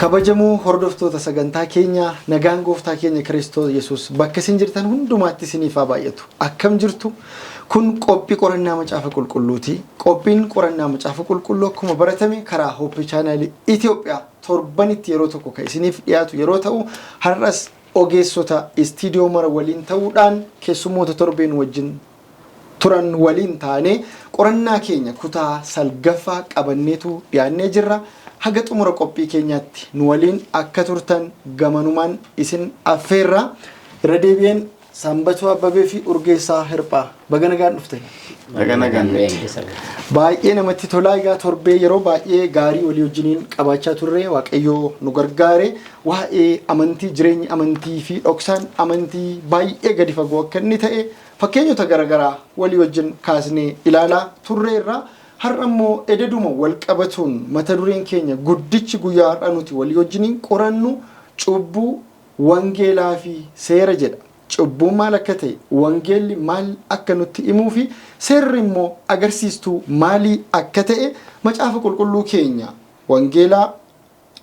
Kabajamoo hordoftoota sagantaa keenyaa, nagaan gooftaa keenya Kiristoos Yesuus bakka isin jirtan hundumaatti isiniif haa baay'atu. Akkam jirtu? Kun qophii qorannaa Macaafa Qulqulluuti. Qophiin qorannaa Macaafa Qulqulluu akkuma baratame karaa Hope Channel Itoophiyaa torbanitti yeroo tokko kan isiniif dhiyaatu yeroo ta'u, har'as ogeessota istiidiyoo mara waliin ta'uudhaan keessummoota torbeen wajjin turan waliin taanee qorannaa keenya kutaa salgaffaa qabanneetu dhiyaannee jirra. Haga xumura qophii keenyaatti nu waliin akka turtan gamanumaan isin affeerra. Irra deebi'een Sanbatuu Abbabee fi Urgeessaa Hirphaa, baga nagaan dhuftan. Baga nagaan. Baay'ee namatti tolaa. Egaa torbee yeroo baay'ee gaarii walii wajjiniin qabaachaa turre. Waaqayyoo nu gargaare. Waa'ee amantii, jireenya amantii fi dhoksaan amantii baay'ee gadi fagoo akka inni ta'e fakkeenyota garaagaraa walii wajjin kaasnee ilaalaa turreerra. Har'a immoo ededuma wal qabatuun mata dureen keenya guddichi guyyaa har'a nuti walii wajjiniin qorannu "Cubbuu, wangeelaa fi seera" jedha. Cubbuun maal akka ta'e, wangeelli maal akka nutti himuu fi seerri immoo agarsiistuu maalii akka ta'e Macaafa Qulqulluu keenya Wangeelaa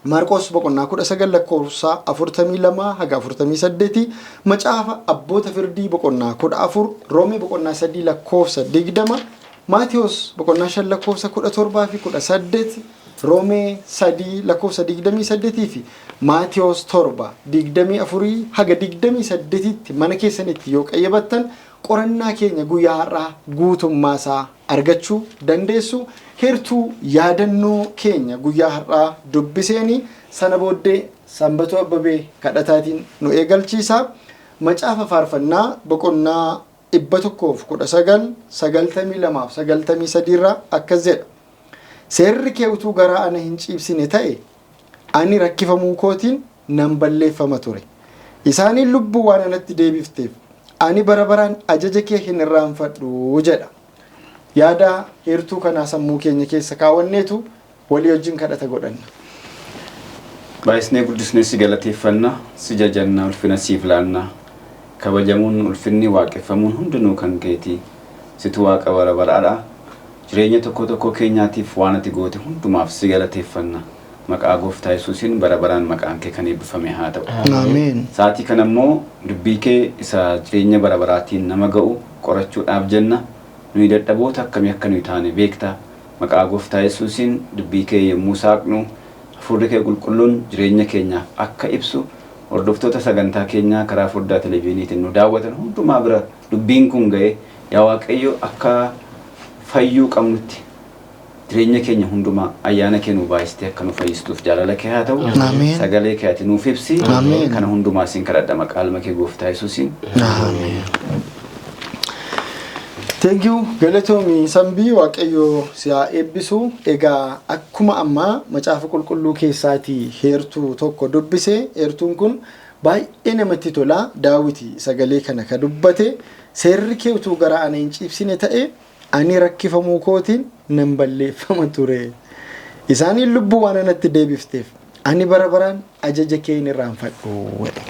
Maarqos boqonnaa 19 lakkoofsa 42 haga 48, Macaafa Abboota Firdii boqonnaa 14, Roomee boqonnaa 3 lakkoofsa 20, Maatiyos boqonnaa 5 lakkoofsa 17 fi 18, Roomee 3 lakkoofsa 28 fi Maatiyos 7 24 haga 28tti mana keessanitti yoo qayyabattan qorannaa keenya guyyaa har'aa guutummaasaa argachuu dandeessu. Heertuu yaadannoo keenya guyyaa har'aa dubbiseeni sana booddee Sanbatuu Abbabee kadhataatiin nu eegalchiisa. Macaafa Faarfannaa boqonnaa 119, 92 93 irraa akkas jedha: "Seerri kee utuu garaa ana hin ciibsine ta'e, ani rakkifamuu kootiin nan balleeffama ture. Isaaniin lubbuu waan anatti deebifteef, ani bara baraan ajaja kee hin irraanfadhu" jedha. Yaada heertuu kanaa sammuu keenya keessa kaawwanneetu walii wajjin kadhata godhanna. Baay'isnee guddisnee si galateeffanna, si jajanna, ulfina siif laanna. Kabajamuun, ulfinni, waaqeffamuun hundinuu kan keeti. Situ Waaqa bara baraadha. Jireenya tokko tokko keenyaatiif waan ati goote hundumaaf si galateeffanna. Maqaa Gooftaa Yesuusiin bara baraan maqaan kee kan eebbifame haa ta'u. Ameen. Sa'aatii kana immoo dubbii kee isa jireenya bara baraatiin nama ga'u qorachuudhaaf jenna. Nuyi dadhaboota akkamii akka nuyi taane beekta. Maqaa Gooftaa Yesuusiin dubbii kee yommuu saaqnu, hafuurri kee qulqulluun jireenya keenyaaf akka ibsu, hordoftoota sagantaa keenyaa karaa foddaa televezyiiniitiin nu daawwatan hundumaa bira dubbiin kun ga'e, yaa Waaqayyo, akka fayyuu qabnutti jireenya keenya hundumaa ayyaana kee nu baay'istee akka nu fayyistuuf jaalala kee haa ta'u. Ameen. Sagalee kee ati nuuf ibsi. Ameen. Kana hundumaa siin kadhadha maqaa ilma kee Gooftaa Yesuusiin. Ameen. Thank you. Galatoomi Sambii, Waaqayyo si haa eebbisu. Egaa akkuma ammaa Macaafa Qulqulluu keessaatii heertuu tokko dubbise, heertuun kun baay'ee namatti tola. Daawiti sagalee kana ka dubbate, "Seerri kee utuu garaa ana hin ciibsine ta'e, ani rakkifamuu kootiin nan balleeffama ture. Isaaniin lubbuu waan anatti deebifteef, ani bara baraan ajaja kee hin irraanfadhu" jedhe.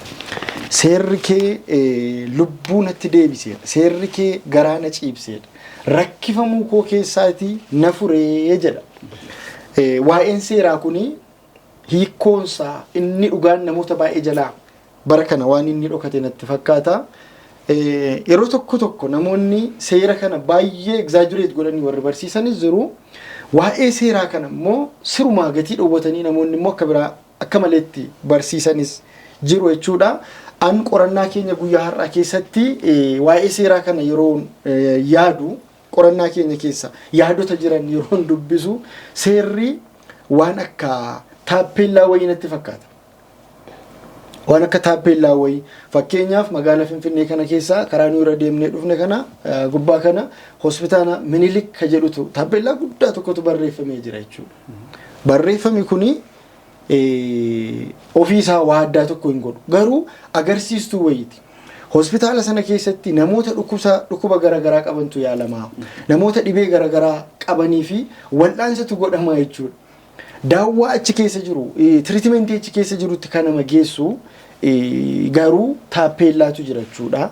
Seerri kee lubbuu natti deebiseedha. Seerri kee garaa na ciibseedha. Rakkifamuu koo keessaatii na furee jedha. Waa'een seeraa kuni hiikkoonsaa inni dhugaan namoota baay'ee jalaa bara kana waan inni dhokate natti fakkaata. Yeroo tokko tokko namoonni seera kana baay'ee exaggerate godhanii warri barsiisanis jiru. Waa'ee seeraa kana immoo sirumaa gatii dhowwatanii namoonni immoo akka biraa akka maleetti barsiisanis jiru jechuudha. An qorannaa keenya guyyaa har'aa keessatti waa'ee seeraa kana yeroo yaadu, qorannaa keenya keessa yaadota jiran yeroon dubbisu, seerri waan akka taappeellaa wayii natti fakkaata. Waan akka taappeellaa wayii, fakkeenyaaf magaalaa Finfinnee kana keessa karaa nu irra deemnee dhufne kana gubbaa kana hospitaala Minilik ka jedhutu taappeellaa guddaa tokkotu barreeffamee jira jechuudha. Barreeffami kuni ofii isaa waa addaa tokko hin godhu. Garuu agarsiistuu wayiiti. Hospitaala sana keessatti namoota dhukkuba garaagaraa qabantu yaalamaa. Namoota dhibee garaagaraa qabanii fi wal'aansatu godhama jechuudha. Daawwaa achi keessa jiru, treatmentii achi keessa jirutti kan nama geessu garuu taappeellaatu jira jechuudha.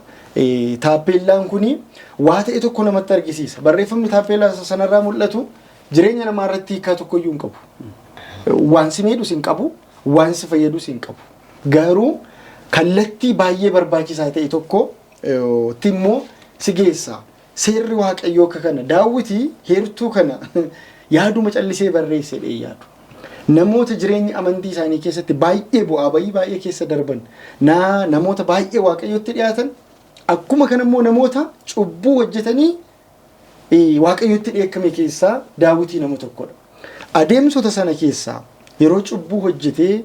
Taappeellaan kuni waa ta'e tokko namatti argisiisa. Barreeffamni taappeellaa sanarraa mul'atu jireenya namaa irratti hiikaa tokko iyyuu hin qabu. Waan si miidhus hin qabu. Waan si fayyadus hin qabu. Garuu kallattii baay'ee barbaachisaa ta'e tokko immoo si geessa. Seerri Waaqayyoo akka kana Daawwitii heertuu kana yaaduma callisee barreesse jedhee yaadu. Namoota jireenya amantii isaanii keessatti baay'ee bu'aa bayii baay'ee keessa darban, namoota baay'ee Waaqayyotti dhiyaatan, akkuma kana immoo namoota cubbuu hojjetanii Waaqayyotti dheekkame keessaa Daawwitii nama tokkodha. Adeemsota sana keessaa yeroo cubbuu hojjetee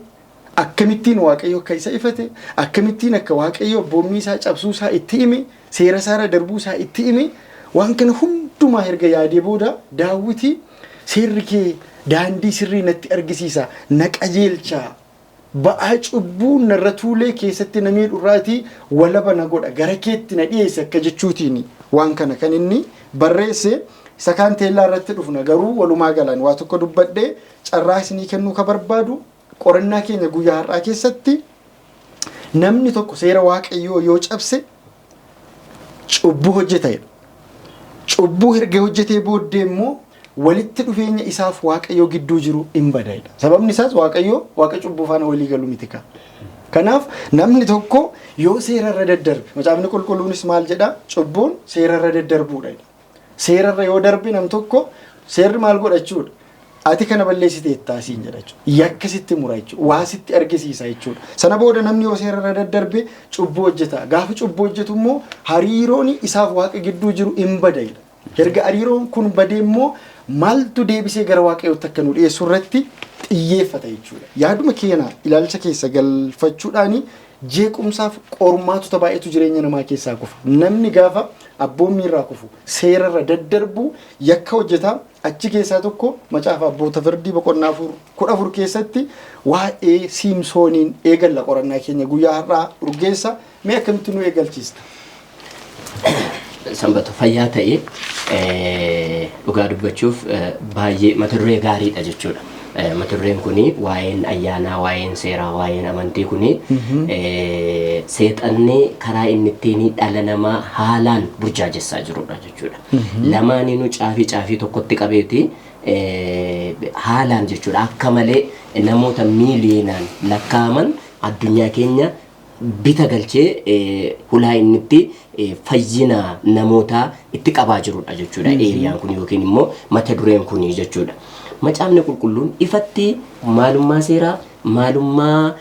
akkamittiin Waaqayyo akka isa ifate, akkamittiin akka Waaqayyo abboommii isaa cabsuu isaa itti hime, seera isaarra darbuu isaa itti hime, waan kana hundumaa erga yaadee booda Daawwitii seerri kee daandii sirrii natti argisiisa, na qajeelcha, ba'aa cubbuu narra tuulee keessatti na miidhurraatii walaba na godha, gara keetti na dhiyeesse akka jechuutiin waan kana kan inni barreesse. Isa kaan teellaa irratti dhufna, garuu walumaa galaan waa tokko dubbadhee carraa isinii kennuu ka barbaadu, qorannaa keenya guyyaa har'aa keessatti namni tokko seera Waaqayyoo yoo cabse cubbuu hojjeta jedha. Cubbuu erga hojjetee booddee immoo walitti dhufeenya isaaf Waaqayyoo gidduu jiru hin bada jedha. Sababni isaas Waaqayyoo Waaqa cubbuu faana walii galu miti ka. Kanaaf namni tokko yoo seerarra daddarbe, Macaafni Qulqulluunis maal jedha? Cubbuun seerarra daddarbuudha jedha. Seerarra yoo darbe nam tokko seerri maal godha jechuudha? Ati kana balleessiteettaa siin jedha jechuudha. Yakka sitti mura jechuudha. Waa sitti argisiisa jechuudha. Sana booda namni yoo seerarra daddarbe cubbuu hojjeta. Gaafa cubbuu hojjetu immoo hariiroon isaaf Waaqa gidduu jiru hin bada jedha. Erga hariiroon kun badee immoo maaltu deebisee gara Waaqayyootti akka nu dhiyeessu irratti xiyyeeffata jechuudha. Yaaduma keenya ilaalcha keessa galfachuudhaani jeequmsaaf qormaatota baay'eetu jireenya namaa keessaa kufa. Namni gaafa abboommii irraa kufu, seerarra daddarbu, yakka hojjeta. Achi keessaa tokko Macaafa Abboota Firdii boqonnaa 14 keessatti waa'ee Siimsooniin eegalla qorannaa keenya guyyaa har'aa. Urgeessa, mee akkamitti nu eegalchiista? Sanbata fayyaa ta'e, dhugaa dubbachuuf baay'ee mata duree gaariidha jechuudha. Mata dureen kuni waa'een ayyaanaa, waa'een seeraa, waa'een amantii kuni seexanni karaa inni ittiin dhala namaa haalaan burjaajessaa jirudha jechuudha. Lamaaniinuu caafii caafii tokkotti qabeeti haalaan jechuudha, akka malee namoota miiliyoonaan lakkaa'aman addunyaa keenya bita galchee hulaa inni itti fayyina namootaa itti qabaa jirudha jechuudha eeriyaan kun yookiin immoo mata dureen kun jechuudha. Macaafni Qulqulluun ifatti maalummaa seeraa, maalummaa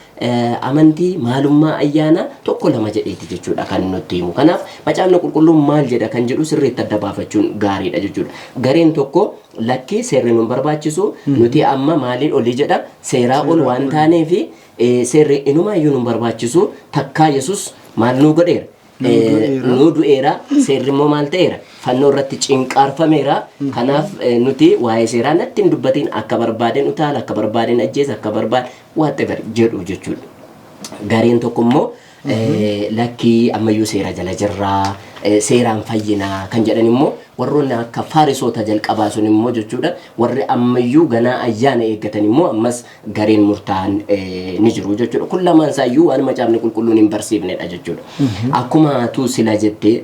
amantii, maalummaa ayyaanaa tokko lama jedheeti jechuudha kan nutti himu. Kanaaf Macaafni Qulqulluun maal jedha kan jedhu sirriitti adda baafachuun gaariidha jechuudha. Gareen tokko lakkii, seerri nu barbaachisu, nuti amma maaliin olii jedha, seeraa ol waan taaneefi seerri inumaayyuu nu barbaachisu, takkaa Yesus maal nuu godheera? Nuu du'eera, seerri immoo maal ta'eera? Fannoo irratti cinqaarfameera. Kanaaf nuti waa'ee seeraa natti hin dubbatiin, akka barbaadeen utaala, akka barbaadeen ajjeesa, akka barbaade whatever jedhu jechuudha. Gareen tokko immoo lakkii, ammayyuu seera jala jirraa, seeraan fayyinaa kan jedhan immoo warroonni akka Faarisoota jalqabaa sun immoo jechuudha, warri ammayyuu ganaa ayyaana eeggatan immoo ammas gareen murtaa'an ni jiru jechuudha. Kun lamaan isaayyuu waan Macaafni Qulqulluun hin barsiifnedha jechuudha. Akkuma atu sila jettee,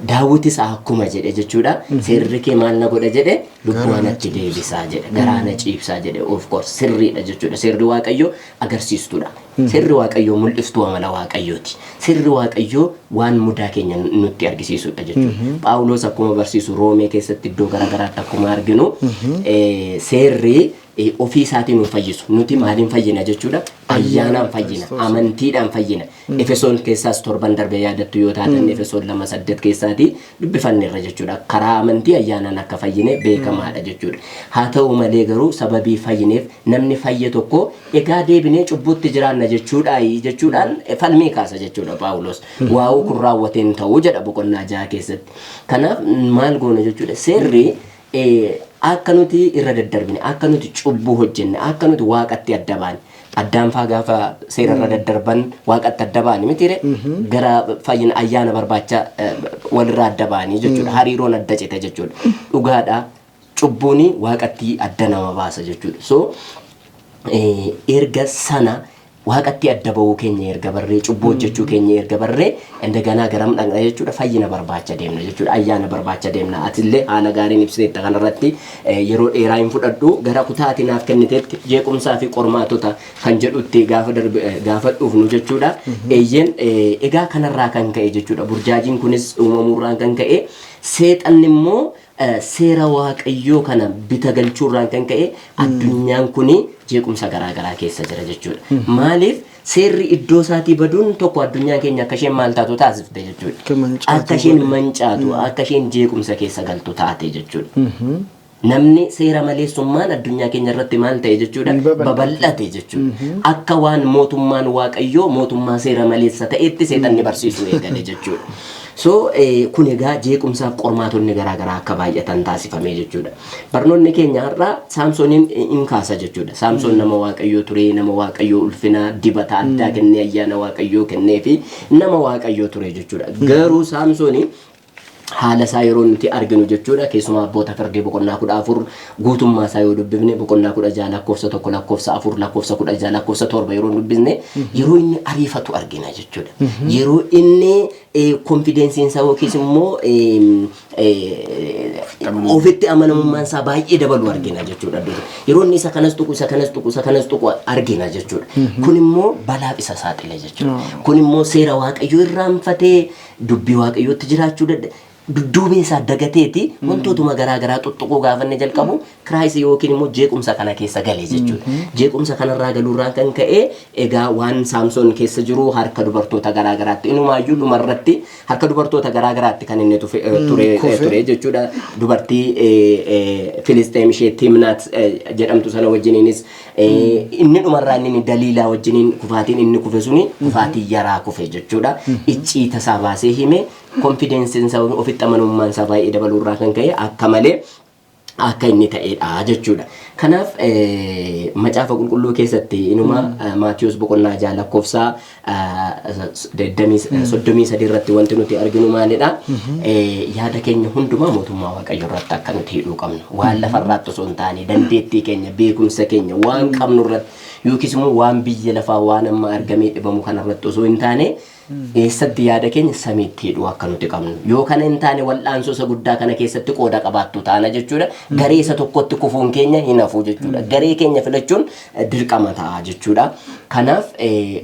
Daawwitis akkuma jedhe jechuudha. Seerri kee maal na godha jedhe? Lubbuu anatti deebisaa jedhe. Garaa na ciibsaa jedhe. Of course sirriidha jechuudha. Seerri Waaqayyoo agarsiistuudha. Seerri Waaqayyoo mul'iftuu amala Waaqayyooti. Seerri Waaqayyoo waan mudaa keenya nutti argisiisudha jechuudha. Phaawulos akkuma barsiisu Roomee keessatti iddoo garaagaraatti akkuma arginu, seerri ofii isaatiin nu fayyisu. Nuti maaliin fayyina jechuudha? Ayyaanaan fayyina. Amantiidhaan fayyina. Efesoon keessaas torban darbe yaadattu yoo taatan Efesoon 2:8 keessaatii dubbifanneerra jechuudha. Karaa amantii ayyaanaan akka fayyine beekamaadha jechuudha. Haa ta'u malee garuu sababii fayyineef namni fayye tokko egaa deebinee cubbuutti jiraanna jechuudhaayi jechuudhaan falmii kaasa jechuudha Phaawulos. Waa'uu kun raawwateen ta'uu jedha boqonnaa 6 keessatti. Kanaaf maal goona jechuudha? Seerri akka nuti irra daddarbine, akka nuti cubbuu hojjenne, akka nuti Waaqatti adda baane. Addaanfaa gaafa seera irra daddarban Waaqatti adda baane mitiire, gara fayyina ayyaana barbaacha walirraa adda baanii jechuudha. Hariiroon adda cite jechuudha. Dhugaadha. Cubbuun Waaqatti adda nama baasa jechuudha. So erga sana Waaqatti adda ba'uu keenya erga barree, cubbuu hojjechuu keenya erga barree, indaganaa garam dhaqna jechuudha? Fayyina barbaacha deemna jechuudha, ayyaana barbaacha deemna. Atillee haala gaariin ibsiteetta. Kanarratti yeroo dheeraa hin fudhadhu. Gara kutaa ati naaf kenniteetti, jeequmsaa fi qormaatota kan jedhutti gaafa darbe, gaafa dhufnu jechuudha. Eeyyeen, egaa kanarraa kan ka'e jechuudha, burjaajiin kunis uumamuurraan kan ka'e, seexanni immoo seera Waaqayyoo kana bita galchuurraan kan ka'e, addunyaan kuni jeequmsa garaa garaa keessa jira jechuudha. Maaliif? Seerri iddoo isaatii baduun tokko addunyaan keenya akka isheen maal taatu taasifte jechuudha. Akka mancaatu Akka isheen godhe. mancaatu, akka isheen jeequmsa keessa galtu taate jechuudha. Namni seera maleessummaan addunyaa keenya irratti maal ta'e jechuudha? Ni babal'ate. Babal'ate jechuudha. Akka waan mootummaan Waaqayyoo mootummaa seera maleessa ta'etti seexanni barsiisuu eegale jechuudha. So kun egaa jeequmsaaf qormaatonni garaagaraa akka baay'atan taasifame jechuudha. Barnoonni keenya har'a Saamsooniin in kaasa jechuudha. Saamsoon nama Waaqayyoo ture, nama Waaqayyoo ulfina dibata addaa kennee, ayyaana Waaqayyoo kennee fi nama Waaqayyoo ture jechuudha. Garuu Saamsoonii haala isaa yeroo nuti arginu jechuudha, keessumaa Abboota Firdii boqonnaa 14 guutummaa isaa yoo dubbifne, boqonnaa 16 lakkoofsa 1, lakkoofsa 4, lakkoofsa 16, lakkoofsa 7 yeroo dubbisne, yeroo inni ariifatu argina jechuudha. Yeroo inni confidenceiin isaa yookiis immoo ofitti amanamummaan isaa baay'ee dabalu argina jechuudha. Yeroo inni isa kanas tuqu, isa kanas tuqu, isa kanas tuqu argina jechuudha. Kun immoo balaaf isa saaxile jechuudha. Kun immoo seera Waaqayyoo irraanfatee, dubbii Waaqayyootti jiraachuu dadha. Dudduubee isaa dagateeti wantootuma garaa garaa tuttuquu gaafa inni jalqabu, crisis yookiin immoo jeequmsa kana keessa gale jechuudha. Jeequmsa kanarraa galuurraan kan ka'e egaa waan Saamsoon keessa jiru harka dubartoota garaa garaatti, inumaayyuu dhumarratti harka dubartoota garaa garaatti kan inni ture kufe. ture jechuudha. Dubartii Filisxeem ishee Timnaat jedhamtu sana wajjiniinis, inni dhumarraa inni Daliilaa wajjiniin kufaatiin inni kufe suni kufaatii yaraa kufe jechuudha. Icciita isaa baasee hime. Confidenceiin isaa, ofitti amanamummaan isaa baay'ee dabaluurraa kan ka'e akka malee akka inni ta'edha jechuudha. Kanaaf Macaafa Qulqulluu keessatti inuma Maatiyus boqonnaa 6 lakkoofsa 33 irratti wanti nuti arginu maalidha? Yaada keenya hundumaa mootummaa Waaqayyo irratti akka nuti hidhuu qabnu. Waan lafarraatti osoo hin taane, dandeettii keenya, beekumsa keenya, waan qabnu irratti yookiis immoo waan biyya lafaa, waan amma argamee dhibamu kanarratti osoo hin taane, eessatti yaada keenya samiitti hidhuu akka nuti qabnu. Yoo kana hin taane, wal'aansoo isa guddaa kana keessatti qooda qabaattu taana jechuudha. Garee isa tokkotti kufuun keenya hin hafu jechuudha. Garee keenya filachuun dirqama ta'a jechuudha. Kanaaf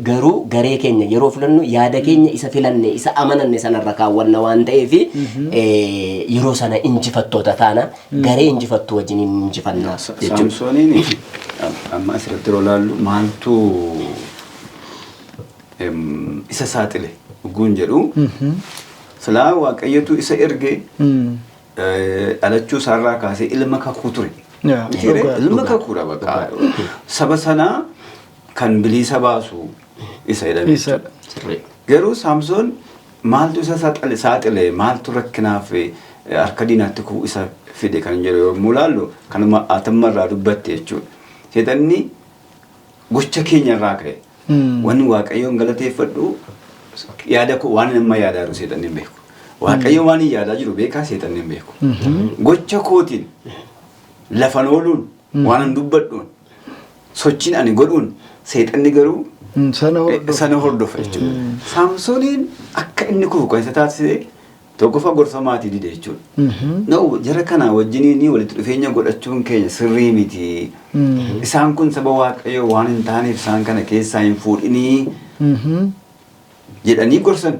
garuu garee keenya yeroo filannu, yaada keenya isa filanne, isa amananne sanarra kaawwanna waan ta'eef, yeroo sana injifattoota taana, garee injifattuu wajjin hin injifanna jechuudha. Saamsooniin amma asirratti yeroo ilaallu maaltu isa saaxile dhuguun jedhu, silaa Waaqayyotu isa erge, dhalachuu isaarraa kaasee ilma kakuu ture. Mitiiree? Ilma kakuudha bakka. Saba sanaa kan bilisa baasu isa jedhame. Isadha. Sirrii. Garuu Saamsoon maaltu isa saaxile, maaltu rakkinaaf harka diinaatti kufuu isa fide kan jedhu yommuu ilaallu, kanuma atamma irraa dubbatte jechuudha. Seexanni gocha keenya irraa ka'e. Wanni Waaqayyoon galateeffadhu, yaada koo waan amma yaadaa jiru seexanni hin beeku. Waaqayyo waan hin yaadaa jiru beekaa, seexanni hin beeku. Gocha kootiin, lafan ooluun, waan an dubbadhuun, sochiin ani godhuun, seexanni garuu Sana hordofa. Sana hordofa jechuudha. Saamsooniin akka inni kufu kan isa taasise tokkoffaa gorsa maatii dide jechuudha. No, jara kana wajjiniin walitti dhufeenya godhachuun keenya sirrii miti. Isaan kun saba Waaqayyoo waan hin taaneef isaan kana keessaa hin fuudhinii jedhanii gorsan.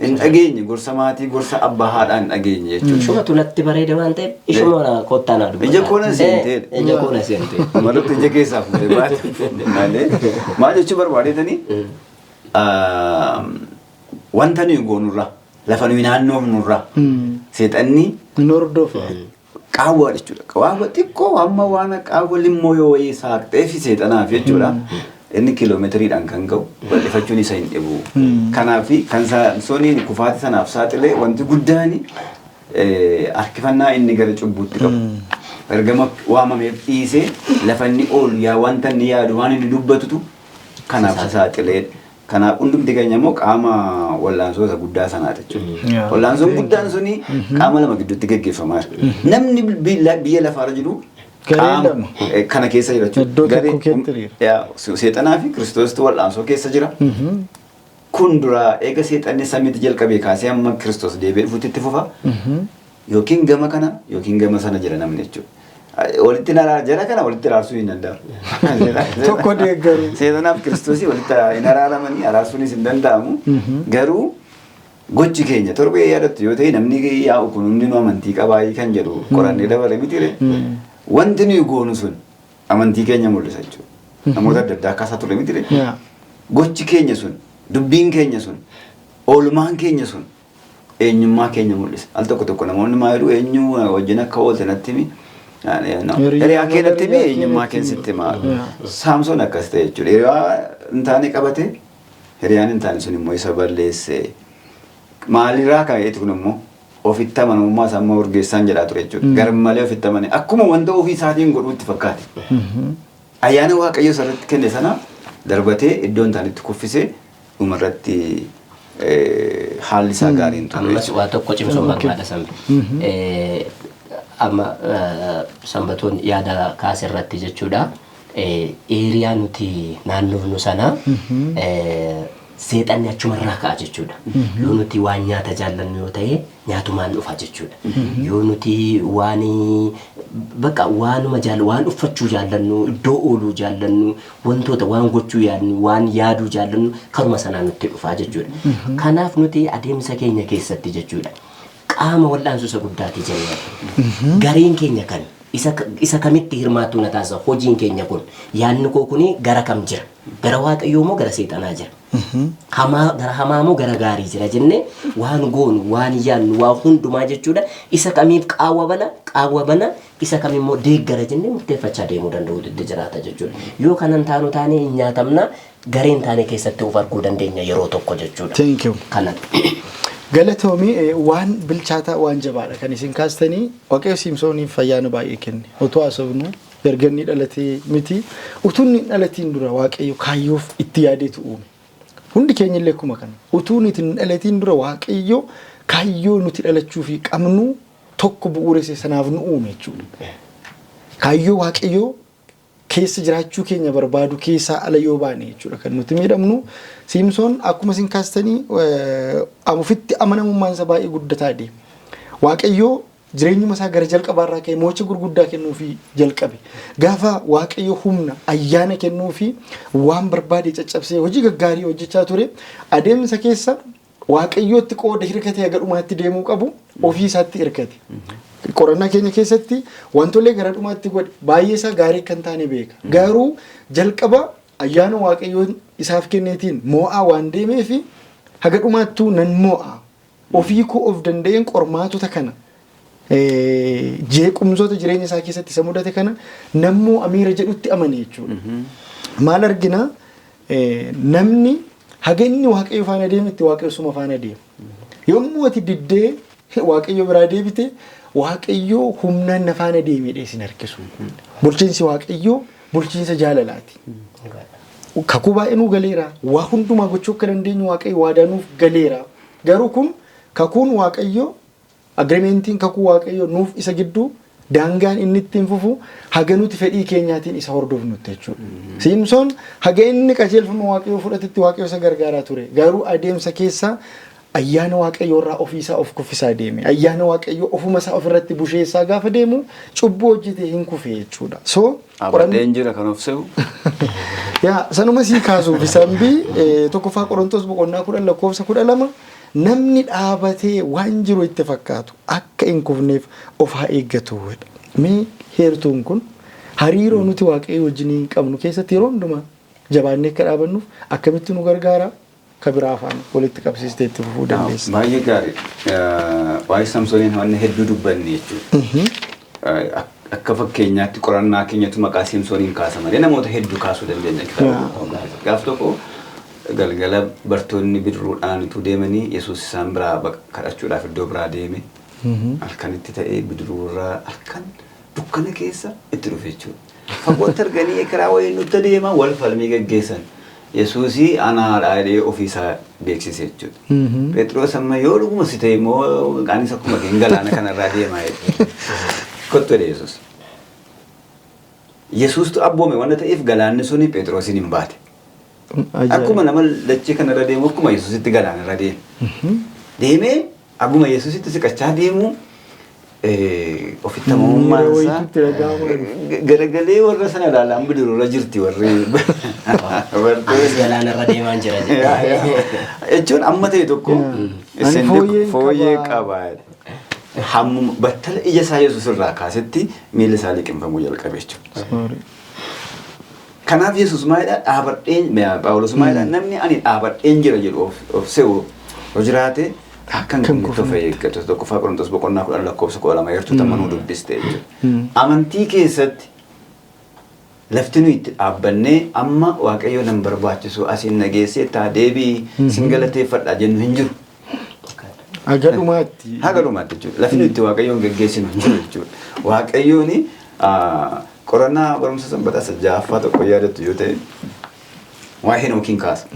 Hin dhageenye gorsa maatii, gorsa abbaa haadhaa hin dhageenye jechuudha. Ishumatu natti bareeda waan ta'eef ishuma kottaa naa dubbata. Ija koona seenteedha. Ija koona seentee. Malatti ija keessaa fuutee baate malee, maal jechuu barbaadeetanii, wanta nuyi goonurraa, lafa nuyi naannoofnurraa seexanni Hin hordofa. Qaawwa jechuudha. Qaawwa xiqqoo hamma waan qaawwa limmoo yoo wayii saaqxee fi seexanaaf jechuudha. Inni kiiloomeetiriidhaan kan ga'u bal'ifachuun isa hin dhibu. Kanaaf kan Saamsooniin kufaatii sanaaf saaxilee wanti guddaan harkifannaa inni gara cubbuutti qabu. Ergama waamameef dhiisee lafa inni oolu, yaa wanta inni yaadu, waan inni dubbatutu kanaaf isa saaxilee. Kanaaf hundumti keenya immoo qaama wallaansoo isa guddaa sanaati jechuudha. Wallaansoon guddaan suni qaama lama gidduutti gaggeeffamaa jira. Namni biyya lafaarra jiru Garee Qaama, lama. Kana keessa jira jechuudha. Iddoo Garee- tokko keessa jira. Yaa, seexanaa fi Kiristoostu wal'aansoo keessa jira. Kun duraa eega seexanni samiitti jalqabee kaasee hamma Kiristoos deebi'ee dhufutti itti fufa. Yookiin gama kana yookiin gama sana jira namni jechuudha. Walitti jara kana walitti araarsuu hin danda'amu. Tokko deeggaru. Seexanaaf Kiristoosii walitti hin araaramanii, araarsuunis hin danda'amu. Garuu gochi keenya torbee yaadattu yoo ta'e, namni yaa'u kun hundinuu amantii qabaayii kan jedhu qorannee dabale miti. Wanti nuyi goonu sun amantii keenya mul'isa jechuudha. Namoota adda addaa akkaasaa ture miti. Gochi keenya sun, dubbiin keenya sun, oolmaan keenya sun eenyummaa keenya mul'isa. Al tokko tokko namoonni maal jedhu? Eenyu wajjin akka oolte natti himi. Hiriyaa kee natti himi, eenyummaa kee sitti hima. Saamsoon akkas ta'e jechuudha. Hiriyaa hin taane qabate, hiriyaan hin taane sun immoo isa balleesse. Maalirraa ka'eetu kun immoo ofitti amanamummaa isaa amma urgeessaan jedhaa ture jechuudha. Garmalee ofitti amane, akkuma wanta ofii isaatiin godhuutti fakkaate. Ayyaana Waaqayyoo isarratti kenne sana darbatee iddoo hin taanetti kuffisee dhumarratti haalli isaa gaarii hin turre Ammas jechuudha. waa tokko cimsuun barbaada sanbi. Amma sanbatoon yaada kaase irratti jechuudha. Area nuti naannofnu sana seexanni achumarraa ka'a jechuudha. Yoo nuti waan nyaata jaallannu yoo ta'e, nyaatumaan dhufa jechuudha. Yoo nuti waan bakka waanuma jaal waan uffachuu jaallannu, iddoo ooluu jaallannu, wantoota waan gochuu yaadnu, waan yaaduu jaallannu, karuma sanaa nutti dhufa jechuudha. Kanaaf nuti adeemsa keenya keessatti jechuudha, qaama wal'aansoo isa guddaati jenna. Gareen keenya kan isa kamitti hirmaattuu na taasisa? Hojiin keenya kun, yaadni koo kuni gara kam jira? Gara Waaqayyoo moo gara seexanaa jira? Hamaa, gara hamaa moo gara gaarii jira jennee waan goonu, waan yaadnu, waa hundumaa jechuudha. Isa kamiif qaawwa bana, isa kam immoo deeggara jennee murteeffachaa deemuu danda'utu itti jiraata jechuudha. Yoo kanan taanu taanee hin nyaatamna, gareen taane keessatti of arguu dandeenya yeroo tokko jechuudha. Thank you. Kana. Galatoomii, waan bilchaataa, waan jabaadha kan isin kaastanii. Waaqayyo Siimsooniif fayyaana baay'ee kenne. Otoo haasofnu, erga inni dhalatee miti, utuu inni hin dhalatiin dura Waaqayyo kaayyoof itti yaadeetu uume. Hundi keenya illee akkuma kana. Utuu nuti hin dhalatiin dura Waaqayyo kaayyoo nuti dhalachuu fi qabnu tokko bu'uuresse, sanaaf nu uume jechuudha. Kaayyoo Waaqayyoo keessa jiraachuu keenya barbaadu keessaa ala yoo baane jechuudha kan nuti miidhamnu. Siimsoon akkuma isin kaastanii ofitti amanamummaan isaa baay'ee guddataa deeme. Waaqayyoo jireenyuma isaa gara jalqabaarraa ka'e mo'icha gurguddaa kennuufii jalqabe. Gaafa Waaqayyo humna ayyaana kennuufii waan barbaade caccabsee hojii gaggaarii hojjechaa ture, adeemsa keessa Waaqayyootti qooda hirkatee haga dhumaatti deemuu qabu ofii isaatti hirkate. Qorannaa keenya keessatti wantolee gara dhumaatti godhe baay'ee isaa gaarii kan taane beeka. Garuu jalqaba ayyaana Waaqayyoon isaaf kenneetiin moo'aa waan deemeefi haga dhumaattuu nan moo'a. Ofii koo of danda'een qormaatota kana, jeequmsoota jireenya isaa keessatti isa mudate kana nammoo amiira jedhutti amane jechuudha. Maal argina? Namni haga inni Waaqayyo faana deemetti Waaqayyo suma faana deema. Yommuu ati diddee Waaqayyo biraa deebite, Waaqayyo humnaan na faana deemee isin harkisu. Bulchiinsi Waaqayyo bulchiinsa jaalalaati. Kakuu baay'ee nuu galeera. Waa hundumaa gochuu akka dandeenyu Waaqayyo waadaa nuuf galeera. Garuu kun kakuun Waaqayyo, agreementiin kakuu Waaqayyo nuuf isa gidduu daangaan inni ittiin fufu haga nuti fedhii keenyaatiin isa hordofnutti jechuudha. Siimsoon haga inni qajeelfama Waaqayyoo fudhatetti Waaqayyo isa gargaaraa ture. Garuu adeemsa keessa ayyaana Waaqayyoo irraa ofiisaa of kuffisaa deeme. Ayyaana Waaqayyoo ofuma isaa ofirratti busheessaa gaafa deemu cubbuu hojjetee hin kufe jechuudha. So Abadeen jira kan of se'u. Yaa, sanuma sii kaasuuf sanbii 1ffaa Qorontos boqonnaa 10 lakkoofsa 12, namni dhaabatee waan jiru itti fakkaatu akka hin kufneef of haa eeggatu jedha. Mee heertuun kun hariiroo nuti Waaqayyo wajjin qabnu keessatti yeroo hundumaa jabaannee akka dhaabannuuf akkamitti nu gargaara? Ka biraa afaan walitti qabsiistee itti fufuu dandeessa. Baay'ee gaarii. Waa'ee Samsooniin waan hedduu dubbanne jechuudha. Akka fakkeenyaatti qorannaa keenyatu maqaa Samsooniin kaasa malee namoota hedduu kaasuu dandeenya kitaaba qulqulluu keessatti. Gaaf tokko galgala bartoonni bidiruudhaan utuu deemanii Yesuus isaan biraa kadhachuudhaaf iddoo biraa deeme. Halkanitti ta'ee bidiruurraa halkan dukkana keessa itti dhufe jechuudha. Fagootti arganii ekeraa wayii nutti deema wal falmii geggeessan. Yesuusii anaadha jedhee ofiisaa beeksise jechuudha. Phexros amma yoo dhuguma si ta'e immoo anis akkuma kee galaana kanarraa deemaa jedhe. Kottu jedhe Yesuus. Yesuustu abboome waan ta'eef galaanni suni Phexrosin hin baate. Akkuma nama dachee kanarra deemu akkuma Yesuusitti galaanarra deeme. Deemee akkuma Yesuusitti siqachaa deemu ofitti amanamummaan Miira isaa wayituutti dhaga'ama. garagalee warra sana ilaalaan bidiruurra jirti warri Anis galaanarra deemaan jira jedhe. Jechuun amma ta'e tokko Ani isin fooyyeen fooyyee qaba. qaba. Hammuma battala ija isaa Yesuus irraa kaasetti miilli isaa liqimfamuu jalqabe jechuudha. Sorry. Kanaaf Yesuus maalidhaa dhaabadheen Phaawulos maalidhaa namni ani dhaabadheen jira jedhu of se'u yoo jiraate akka hin Kan kufnetti of eeggatu. Tokkoffaa Qorontos boqonnaa 10 lakkoofsa 12 eertuu tamanuu dubbiste jechuudha. Amantii keessatti lafti nuyi itti dhaabbannee amma Waaqayyo nan barbaachisu asiin nageessee taa deebii sin galateeffadha jennu hin jiru. Haga dhumaatti. Haga dhumaatti jechuudha. Lafti nuyi itti Waaqayyoon geggeessinu hin jiru jechuudha. Waaqayyoon qorannaa barumsa sanbataa isa ja'affaa tokko yaadattu yoo ta'e waa'ee Henookiin kaasa.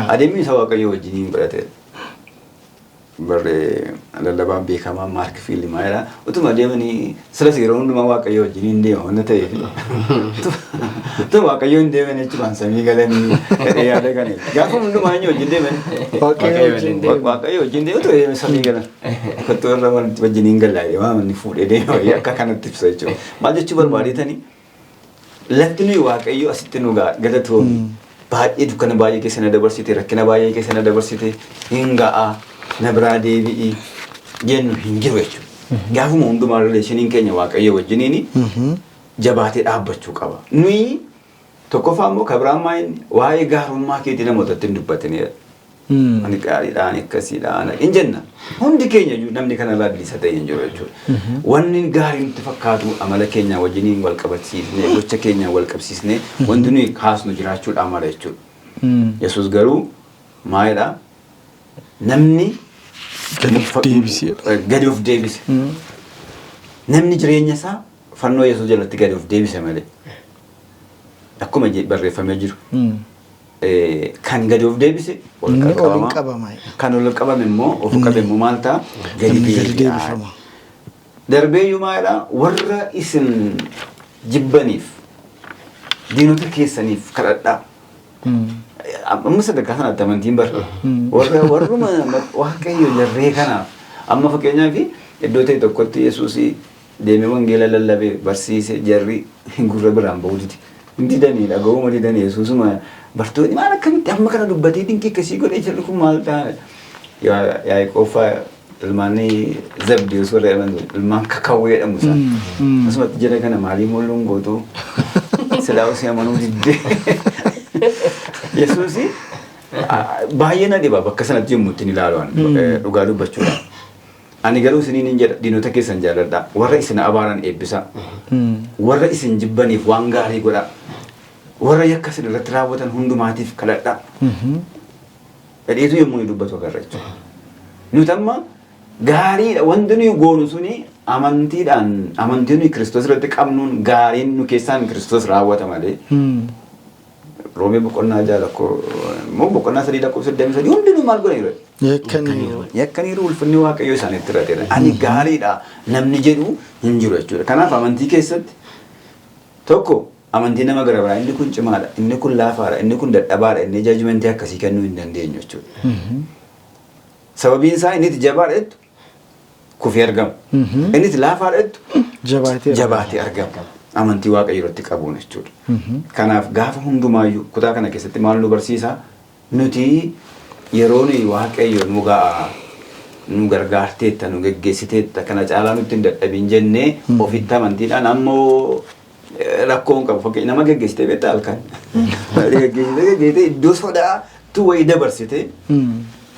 Adeemni isaa Waaqayyoo wajjiniin godhateera. Barree lallabaan beekamaa Maark Fiilli maalidha? Utuma deemanii silas yeroo hundumaa Waaqayyoo wajjiniin deema waan ta'eef. Utuma Waaqayyoo hin deeman jechuudhaan samii galanii jedhee yaada kan gaafa hundumaa eenyu wajjin deeman? Waaqayyo wajjin deema. Waaqayyo wajjin deema utuma deeman samii galan. Kottuu irra wajjiniin galaa waan inni fuudhee deema akka kanatti ibsa jechuudha. Maal jechuu barbaadetanii? Lafti nuyi Waaqayyo asitti nu galatoomi. Baay'ee dukkana baay'ee keessa na dabarsite, rakkina baay'ee keessa na dabarsite, hin ga'a, na biraa deebi'i jennu hin jiru jechuudha. Gaafuma hundumaa relationiin keenya Waaqayyo wajjiniin jabaatee dhaabbachuu qaba. Nuyi tokkoffaa immoo kabiraan maa inni waa'ee gaarummaa keetii namootatti hin dubbatinidha. Ani gaariidha, ani akkasiidha, ani hin jenna. Hundi keenya iyyuu namni kanarraa bilisa ta'e hin jiru jechuudha. Wanni gaarii nutti fakkaatu amala keenya wajjiniin wal qabsiisnee, gocha keenya wal qabsiisnee wanti nuyi kaasnu jiraachuudha amala jechuudha. Yesuus garuu maalidha? Namni Gadi of deebiseedha. Gadi of deebise. Namni jireenya isaa fannoo Yesuus jalatti gadi of deebise malee. Akkuma barreeffamee jiru. Kan gadi of deebise ol Inni ol hin qabama. qabama. Kan ol qabame immoo of qabe immoo maal ta'a? Gadi Namni gadi deebi'a. deebifama. Darbee iyyuu maalidha? Warra isin jibbaniif diinota keessaniif kadhadhaa. Amma sadarkaa sanatti amantiin bara. Warra warruma Waaqayyo jarree kanaaf amma fakkeenyaaf iddoo ta'e tokkotti Yesuus deemee wangeela lallabee barsiise jarri gurra biraan ba'uu dide. Hin didanii dhaga'uuma didanii Yesuusuma bartoonni maal akkamitti amma kana dubbatee dinqii akkasii godhee jarri kun maal ta'a? Yaaqoob ilmaan Zabdiyoos warra jedhaman ilmaan kakawwee jedhamu isaan. Asumatti jara kana maalii molluun gootu silaa osoo amanuu diddee. Yesuus baay'ee na dhiba bakka sanatti yommuu ittiin ilaalu dhugaa dubbachuudhaan. Ani garuu isiniin hin jedha diinota keessan jaalladhaa warra isin abaaran eebbisaa warra isin jibbaniif waan gaarii godhaa warra yakka isin irratti raawwatan hundumaatiif kadhadhaa. Dhadheetu yommuu inni dubbatu agarra jechuudha. Nuti amma gaariidha wanti nuyi goonu suni amantiidhaan amantii nuyi Kiristoos irratti qabnuun gaariin nu keessaan Kiristoos raawwata malee. Roomee boqonnaa 6 lakkoo immoo boqonnaa 3 lakkoofsa 23 hundinuu maal godhaniiru? Yakkaniiru. Yakkaniiru ulfinni Waaqayyoo isaanitti irrateera. Ani gaariidha namni jedhu hin jiru jechuudha. Kanaaf amantii keessatti tokko amantii nama gara biraa inni kun cimaadha, inni kun laafaadha, inni kun dadhabaadha, inni judgmentii akkasii kennuu hin dandeenyu jechuudha. Sababiin isaa inni itti jabaadha jettu kufee argama. Inni itti laafaadha jettu Jabaatee jabaatee argama. Amantii Waaqayyo irratti qabuun jechuudha. Kanaaf gaafa hundumaayyuu kutaa kana keessatti maal nu barsiisa? Nuti yeroo nuyi Waaqayyo nu ga'a nu gargaarteetta nu geggeessiteetta kana caalaa nutti hin dadhabin jennee ofitti amantiidhaan ammoo rakkoo hin qabu. Fakkeenya nama geggeessitee beektaa halkan. Geggeessitee geggeessitee iddoo sodaatu wayii dabarsite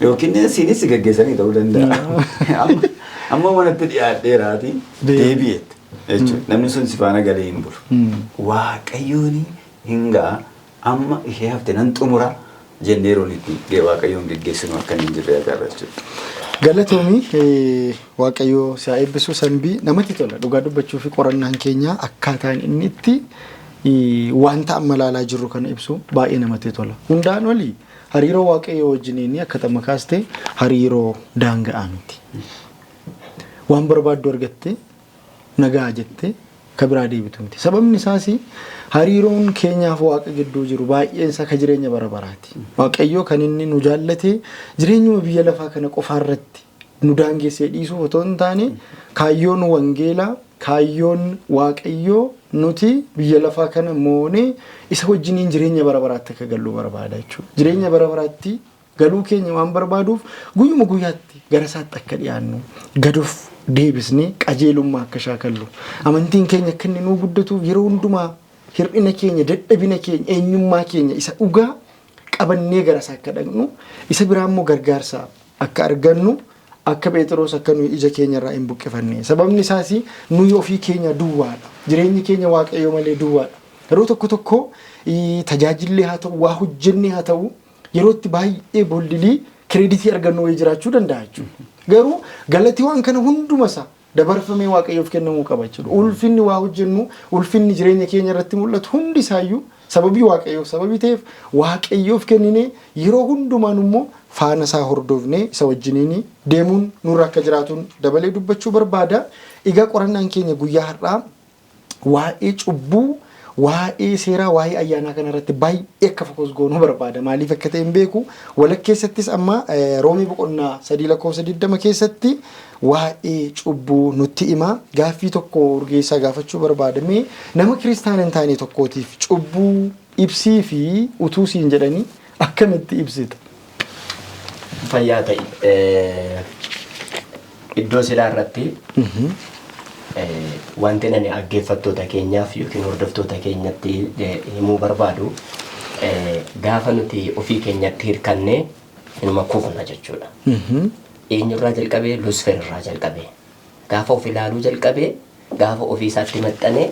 yookiin siinis si geggeessanii ta'uu danda'a. Amma manatti dhiyaadheeraati deebi'eetta jechuudha. Namni sun si faana galee hin bulu. Waaqayyoon hin ga'a amma ishee hafte nan xumura jennee yeroo itti Waaqayyoon geggeessinu akka hin jirre agarra jechuudha. Galatoomii Waaqayyoo si haa eebbisu sanbii namatti tola dhugaa dubbachuu fi qorannaan keenya akkaataan inni itti wanta amma ilaalaa jirru kana ibsu baay'ee namatti tola. Hundaan olii hariiroo Waaqayyoo wajjiniin akka tamma kaaste hariiroo daanga'aa miti. Waan barbaaddu argatte nagaa jettee Ka biraa deebitu miti. Sababni isaas hariiroon keenyaaf Waaqa gidduu jiru baay'een isaa ka jireenya bara baraati. Waaqayyoo kan inni nu jaallate jireenyuma biyya lafaa kana qofaa irratti nu daangessee dhiisuuf otoo hin taane, kaayyoon wangeelaa, kaayyoon Waaqayyoo nuti biyya lafaa kana moonee isa wajjiniin jireenya bara baraatti akka gallu barbaada jechuudha. Jireenya bara baraatti galuu keenya waan barbaaduuf guyyuma guyyaatti gara isaatti akka dhiyaannu, gad of deebisnee qajeelummaa akka shaakallu, amantiin keenya akka inni nuu guddatuuf yeroo hundumaa hir'ina keenya, dadhabina keenya, eenyummaa keenya isa dhugaa qabannee gara isaa akka dhaqnu, isa biraa immoo gargaarsa akka argannu, akka Phexros akka nuyi ija keenya irraa hin buqqifanne. Sababni isaas nuyi ofii keenya duwwaadha. Jireenyi keenya Waaqayyo malee duwwaadha. Yeroo tokko tokko tajaajillee haa ta'u, waa hojjennee haa ta'u, yeroo itti baay'ee boldly credit argannu wayii jiraachuu danda'a jechuudha. Garuu galatii waan kana hunduma isaa dabarfamee Waaqayyoof kennamuu qaba jechuudha. Ulfinni waa hojjennu, ulfinni jireenya keenya irratti mul'atu hundi isaayyuu sababii Waaqayyoof sababii ta'eef Waaqayyoof kenninee, yeroo hundumaan immoo faana isaa hordofnee isa wajjiniin deemuun nurra akka jiraatuun dabalee dubbachuu barbaada. Egaa qorannaan keenya guyyaa har'aa waa'ee cubbuu, waa'ee seeraa, waa'ee ayyaanaa kana irratti baay'ee akka focus goonuu barbaada. Maaliif akka ta'e hin beeku. Walakkeessattis amma Roomii boqonnaa 3 lakkoofsa 20 keessatti waa'ee cubbuu nutti hima. Gaaffii tokko Urgeessaa gaafachuu barbaadame: nama kiristaana hin taane tokkootiif cubbuu ibsii fi utuu siin jedhanii akkamitti ibsita? Fayyaa ta'i. Iddoo silaa irratti wanti ani dhaggeeffattoota keenyaaf yookiin hordoftoota keenyatti himuu barbaadu, gaafa nuti ofii keenyatti hirkannee inuma kufna jechuudha. Eenyurraa jalqabee? Luusfer irraa jalqabee. Gaafa of ilaaluu jalqabee, gaafa ofii isaatti maxxanee,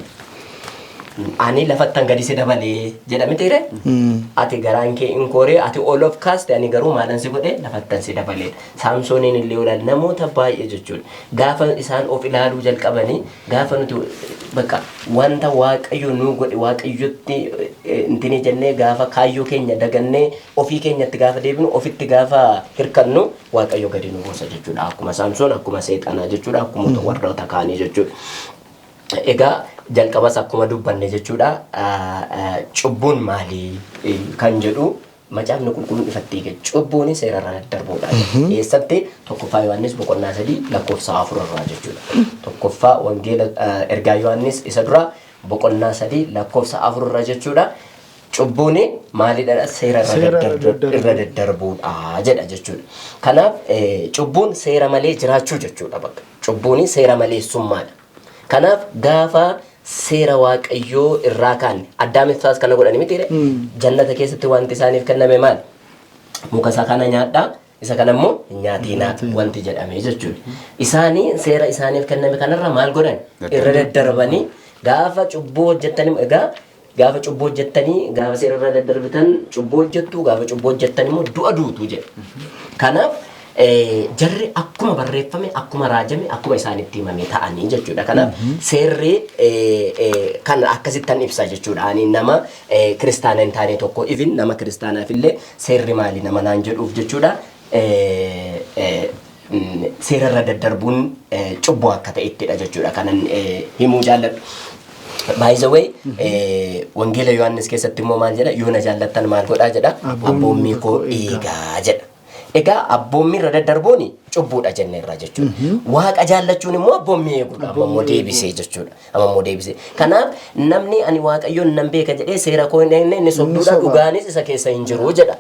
"Ani lafattan gadi si dabalee" jedha mitiire? "Ati garaan kee in kooree, ati ol of kaaste, ani garuu maalan si godhe? Lafattan si dabalee." Saamsooniin illee ilaali, namoota baay'ee jechuudha. Gaafa isaan of ilaaluu jalqabanii, gaafa nuti bakka wanta Waaqayyo nuu godhe Waaqayyotti intini jennee, gaafa kaayyoo keenya dagannee ofii keenyatti gaafa deebinu, ofitti gaafa hirkannu, Waaqayyo gadi nu buusa jechuudha. Akkuma Saamsoon, akkuma seexanaa jechuudha, akkuma warroota kaanii jechuudha. Egaa jalqabas akkuma dubbanne jechuudha, cubbuun maalii kan jedhu Macaafni Qulqulluun ifatti eege, cubbuun seera irraa daddarbuudha. Eessatti? Tokkoffaa Yohaannis boqonnaa 3 lakkoofsa 4 irraa jechuudha. Tokkoffaa wangeela ergaa Yohaannis isa dura boqonnaa 3 lakkoofsa 4 irraa jechuudha. Cubbuun maalidha? Seera irra daddarbuudha jedha jechuudha. Kanaaf cubbuun seera malee jiraachuu jechuudha bakka. Cubbuun seera maleessummaadha. Kanaaf gaafa seera Waaqayyoo irraa kaanne, Addaamiif Hewaas kana godhani miti, jannata keessatti wanti isaaniif kenname maali? Muka isa kana nyaadhaa, isa kana immoo hin nyaatinaa wanti jedhame jechuudha. Isaanii seera isaaniif kenname kanarra maal godhan? Irra daddarbanii gaafa cubbuu hojjettanii, egaa gaafa cubbuu hojjettanii, gaafa seera irra daddarbitan cubbuu hojjettu, gaafa cubbuu hojjettan immoo du'a duutu jedha. Kanaaf jarri akkuma barreeffame, akkuma raajame, akkuma isaanitti himame ta'anii jechuudha. Kanaaf seerri kan akkasittan ibsa jechuudha. Ani nama kiristaana hin taane tokko, even nama kiristaanaaf illee seerri maali nama naan jedhuuf jechuudha. Seera irra daddarbuun cubbuu akka ta'ettidha jechuudha kanan himuu jaalladhu. By the way, Wangeela Yohaannis keessatti immoo maal jedha? "Yoo na jaallattan maal godhaa?" jedha? "Abboommii koo eegaa" jedha. Egaa abboommii irra daddarbuun cubbuudha jenneerra jechuudha. Waaqa jaallachuun immoo abboommii eeguudha. Amma immoo deebisee jechuudha. Amma immoo deebisee. Kanaaf namni "Ani Waaqayyoon nan beeka" jedhee seera koo hin eegne, inni sobduudha, dhugaanis isa keessa hin jiru jedha.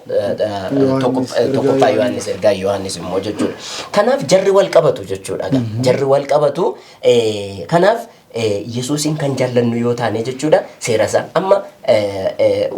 Tokkoffaa Yohaannis, ergaa Yohaannis immoo jechuudha. Kanaaf jarri wal qabatu jechuudha. Jarri wal qabatu. Kanaaf Yesuusin kan jaallannu yoo taane jechuudha, seera isaa amma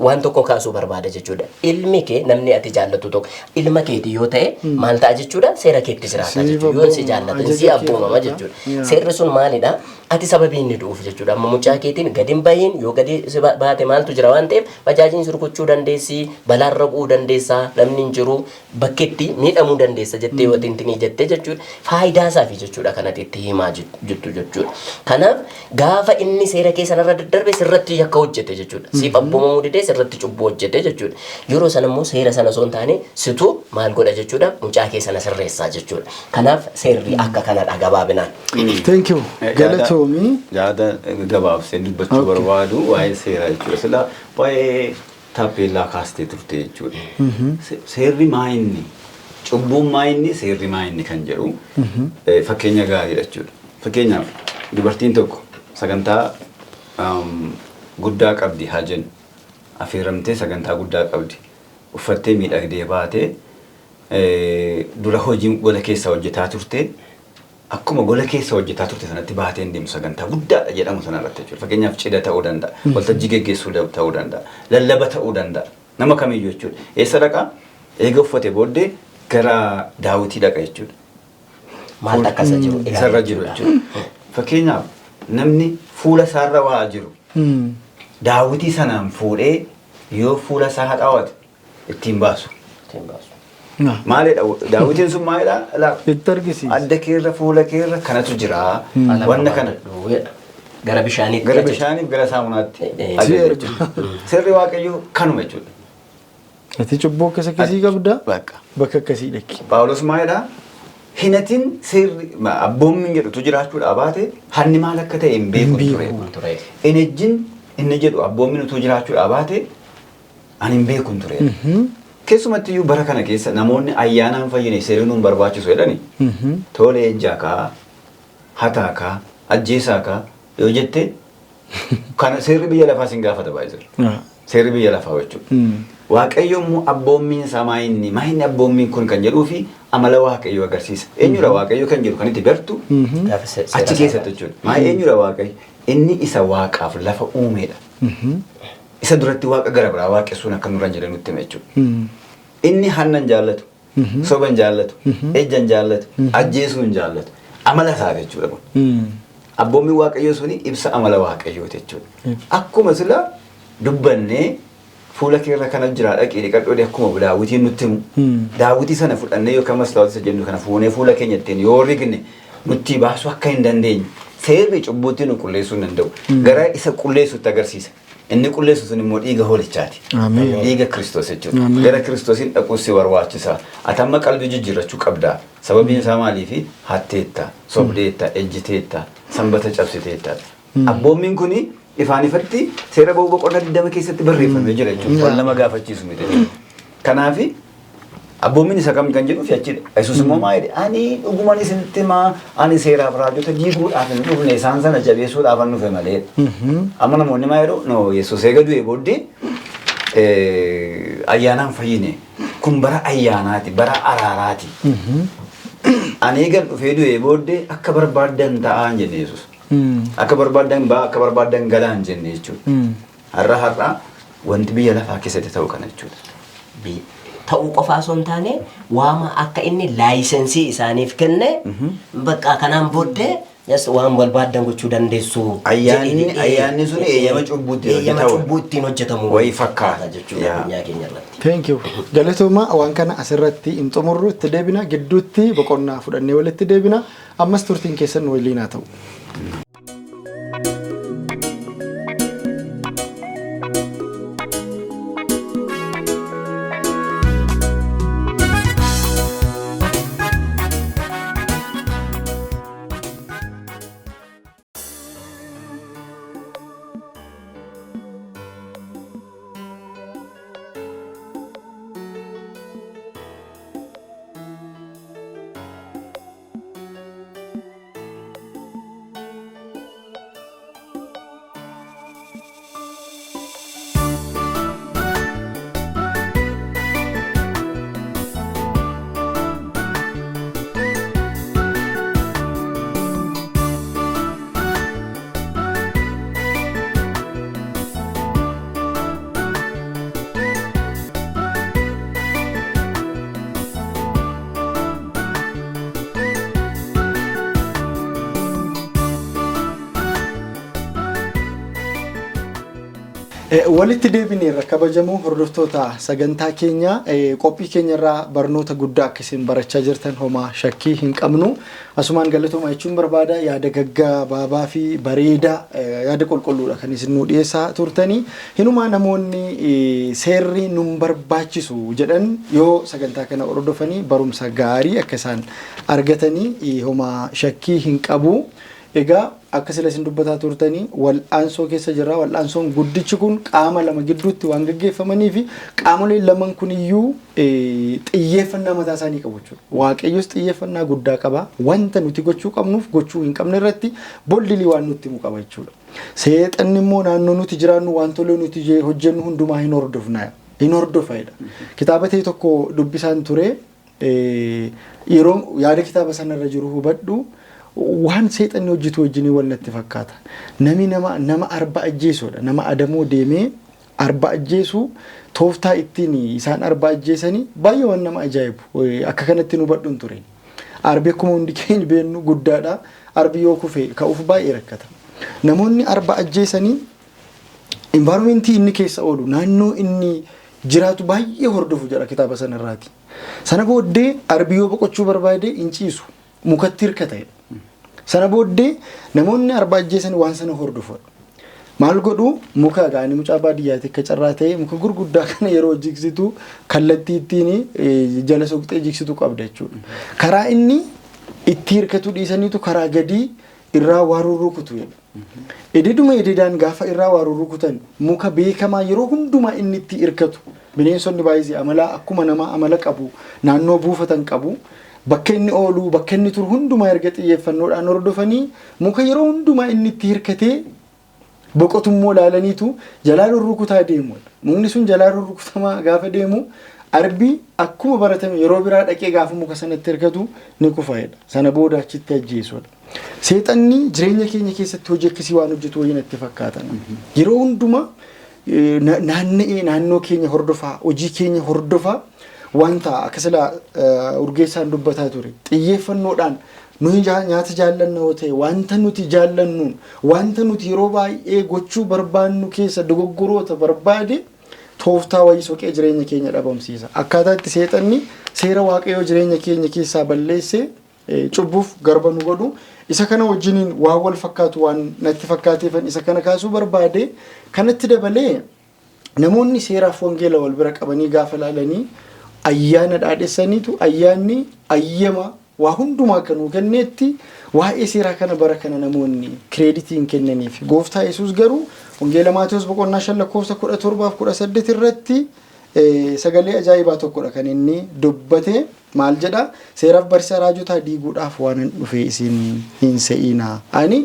waan tokko kaasuu barbaada jechuudha. Ilmi kee, namni ati jaallatu tokko ilma keeti yoo ta'e maal ta'a jechuudha? Seera keetti jiraata jechuudha. Yoo si jaallatan si abboomama jechuudha. Seerri sun maalidha? Ati sababii inni du'uuf jechuudha. Amma mucaa keetiin gadi hin bahin, yoo gadi si baate maaltu jira waan ta'eef, bajaajiin si rukuchuu dandeessi, balaarra bu'uu dandeessa, namni hin jiru, bakkeetti miidhamuu dandeessa jettee yoo tintinii jettee jechuudha. Faayidaa isaafi jechuudha kanatti itti himaa jirtu jechuudha. Kanaaf gaafa inni seera kee sanarra daddarbe sirratti yakka hojjete jechuudha. Siif abboomamuu didee sirratti cubbuu hojjete jechuudha. Yeroo sana immoo seera sana osoo hin taane situ maal godha jechuudha? Mucaa kee sana sirreessaa jechuudha. Kanaaf seerri akka kanadha gabaabinaan. Thank you. Galatoomi. Galatoomii. Yaada gabaabsee dubbachuu barbaadu waa'ee seeraa jechuudha. Sila waa'ee taappeellaa kaastee turte jechuudha. Seerri maa inni? Cubbuun maa inni? Seerri maa inni kan jedhu fakkeenya gaariidha jechuudha. Fakkeenyaaf dubartiin tokko sagantaa guddaa qabdi haa jennu. Affeeramtee sagantaa guddaa qabdi. Uffattee miidhagdee baatee dura hojii gola keessa hojjetaa turte. Akkuma gola keessa hojjetaa turte sanatti baatee hin deemtu sagantaa guddaadha jedhamu sanarratti jechuudha. Fakkeenyaaf cidha ta'uu danda'a, waltajjii geggeessuu ta'uu danda'a, lallaba ta'uu danda'a. Nama kamiyyuu jechuudha. Eessa dhaqaa? Eega uffate booddee gara daawwitii dhaqa jechuudha. Maaltu akka isa jiru Isarra jiru jechuudha. Fakkeenyaaf namni fuula isaarra waa jiru daawwitii sanaan fuudhee yoo fuula isaa haxaawate ittiin baasu. Ittiin baasu. Maalidha? Daawwitiin sun maalidha? Ilaa, Itti argisiisa. adda keerra fuula keerra kanatu jira. Wanna kana Gara bishaaniitti. gara bishaaniif gara saamunaatti ajaja jechuudha. Seerri Waaqayyoo kanuma jechuudha. Ati cubbuu akkas akkasii qabda. Bakka. Bakka akkasii dhaqi. Phaawulos maalidha? Hinatiin seerri abboommiin jedhutu jiraachuudhaa baate hanni maal akka ta'e hin beeku ture. Ture. Inejjin inni jedhu abboommiin utuu jiraachuudhaa baate ani hin beeku ture. Keessumatti iyyuu bara kana keessa namoonni ayyaanaan fayyine seerri nuun barbaachisu jedhani. Tole ejjaa kaa, hataa kaa, ajjeesaa kaa yoo jette kana seerri biyya lafaa sin gaafata baay'ee. Seerri biyya lafaa jechuudha. Waaqayyo immoo abboommiin isaa maa inni abboommiin kun kan jedhuu fi amala Waaqayyoo agarsiisa. Eenyudha Waaqayyo kan jedhu kan itti bartu achi keessatti jechuudha. Maa eenyudha Waaqayyo? Inni isa Waaqaaf lafa uumedha. Isa duratti Waaqa gara biraa waaqessuun akka nurra hin jedhe nutti hima jechuudha. Inni hanna hin jaallatu, soba hin jaallatu, ejja hin jaallatu, ajjeesuu hin jaallatu. Amala isaa jechuudha kun. Abboommiin Waaqayyoo suni ibsa amala Waaqayyooti jechuudha. Akkuma sila dubbannee fuula keerra kana jira dhaqii dhiqadhu jedhee akkuma daawwitiin nutti himu. Daawwitii sana fudhannee yookaan mastaawwatii isa jennu kana fuunee fuula keenya ittiin yoo rigne nutti baasuu akka hin dandeenye. Seerri cubbuutti nu qulleessuu hin danda'u. Gara isa qulleessutti agarsiisa. Inni qulleessu sun immoo dhiiga hoolichaati. Dhiiga Kiristoos jechuudha. Gara Kiristoosiin dhaquun si barbaachisa. Ati amma qalbii jijjiirrachuu qabda. Sababiin isaa maaliifi? Hatteetta, sobdeetta, ejjiteetta, sanbata cabsiteetta. Abboommiin kuni ifaan ifatti seera ba'uu boqonnaa 20 keessatti barreeffamee jira jechuudha. Wal nama gaafachiisu miti jechuudha. Kanaafi abboommiin isa kam kan jedhuuf achidha. Yesuus immoo maal jedhe? Ani dhuguman isinitti himaa, ani seeraaf raajota diiguudhaaf hin dhufne, isaan sana jabeessuudhaaf hin dhufe malee. Amma namoonni maal jedhu? No, Yesuus eega du'ee booddee ayyaanaan fayyine. Kun bara ayyaanaati, bara araaraati. Ani eegan dhufee du'ee booddee akka barbaaddan ta'aa hin jenne Yesuus. Akka barbaaddan ba'aa, akka barbaaddan galaa hin jenne jechuudha. Har'a har'a wanti biyya lafaa keessatti ta'u kana jechuudha. Ta'uu qofaa osoo hin taane waama akka inni laayisensii isaaniif kenne bakka kanaan booddee just waan barbaaddan gochuu dandeessu. Ayyaanni sun eeyyama cubbuu ittiin Eeyyama hojjetamu. cubbuu ittiin hojjetamu. Wayii fakkaata jechuudha addunyaa keenya irratti. Thank you. Galatooma waan kana asirratti hin xumurru itti deebina gidduutti boqonnaa fudhannee walitti deebina ammas turtiin keessan waliin haa ta'u. Walitti deebineerra kabajamoo hordoftoota sagantaa keenya qophii keenyarraa barnoota guddaa akka isin barachaa jirtan homaa shakkii hin qabnu. Asumaan galatooma jechuun barbaada yaada gaggabaabaa fi bareedaa yaada qulqulluudha kan isin nu dhiyeessaa turtanii. Hinumaa namoonni seerri nun barbaachisu jedhan yoo sagantaa kana hordofanii barumsa gaarii akka isaan argatanii homaa shakkii hin qabu. Egaa akka sila isin dubbataa turtanii wal'aansoo keessa jirra. Wal'aansoon guddichi kun qaama lama gidduutti waan gaggeeffamanii fi qaamoleen lamaan kun iyyuu xiyyeeffannaa mataa isaanii qabu jechuudha. Waaqayyos xiyyeeffannaa guddaa qaba. Wanta nuti gochuu qabnuuf gochuu hin qabne irratti boldly waan nutti himu qaba jechuudha. Seexanni immoo naannoo nuti jiraannu, wantolee nuti hojjennu hundumaa hin hordofna. Hin hordofedha. Kitaaba ta'e tokko dubbisaan ture, yeroo yaada kitaaba sanarra jiru hubadhu, waan seexanni hojjetu wajjin wal natti fakkaata. Nami nama arba ajjeesudha. Nama adamoo deemee arba ajjeesu, tooftaa ittiin isaan arba ajjeesanii baay'ee waan nama ajaa'ibu. Akka kanatti nu hubadhu hin ture. Arbi akkuma hundi keenya beennu guddaadha. Arbi yoo kufe ka'uuf baay'ee rakkata. Namoonni arba ajjeesanii environmentii inni keessa oolu, naannoo inni jiraatu baay'ee hordofu jedha kitaaba sanarraati. Sana booddee arbi yoo boqochuu barbaade hin ciisu, mukatti hirkata jedha. Sana booddee namoonni arba ajjeesan waan sana hordofu. Maal godhu? Muka gaanii, mucaa baadiyyaatti akka carraa ta'e, muka gurguddaa kana yeroo jigsitu kallattii ittiin jala soqxee jigsitu qabda jechuudha. Karaa inni itti hirkatu dhiisaniitu karaa gadii irraa waa rurrukutu jedha. Ededuma ededaan gaafa irraa waa rurrukutan, muka beekamaa yeroo hundumaa inni itti hirkatu, bineensonni baay'ee amala akkuma namaa amala qabu, naannoo buufatan qabu. Bakka inni oolu, bakka inni turu hundumaa erga xiyyeeffannoodhaan hordofanii, muka yeroo hundumaa inni itti hirkatee boqotummoo laalaniitu jalaa rurrukutaa deemu. Mukni sun jalaa rurrukutamaa gaafa deemu, arbi akkuma baratame yeroo biraa dhaqee gaafa muka sanatti hirkatu ni kufaa'edha. Sana booda achitti ajjeesudha. Seexanni jireenya keenya keessatti hojii akkasii waan hojjetu wayii natti fakkaatan. Yeroo hundumaa naanna'ee naannoo keenya hordofaa, hojii keenya hordofaa, wanta akka sila Urgeessaan dubbataa ture xiyyeeffannoodhaan nuyi nyaata jaallanna yoo ta'e, wanta nuti jaallannuun, wanta nuti yeroo baay'ee gochuu barbaannu keessa dogoggoroota barbaade, tooftaa wayii soqee jireenya keenya dhabamsiisa. Akkaataa itti seexanni seera Waaqayyoo jireenya keenya keessaa balleessee cubbuuf garba nu godhu, isa kana wajjiniin waan wal fakkaatu waan natti fakkaateefan isa kana kaasuu barbaade. Kanatti dabalee namoonni seeraaf wangeela wal bira qabanii gaafa laalanii ayyaana dhaadhessaniitu, ayyaanni ayyama waa hundumaa kan nuu kenneetti, waa'ee seeraa kana bara kana namoonni creditii hin kennaniif. Gooftaa Yesuus garuu Wangeela Maatewos boqonnaa 5 lakkoofsa 17f 18 irratti sagalee ajaa'ibaa tokkodha kan inni dubbate. Maal jedha? "Seeraaf barsiisa raajotaa diiguudhaaf waan hin dhufe isin hin se'inaa, ani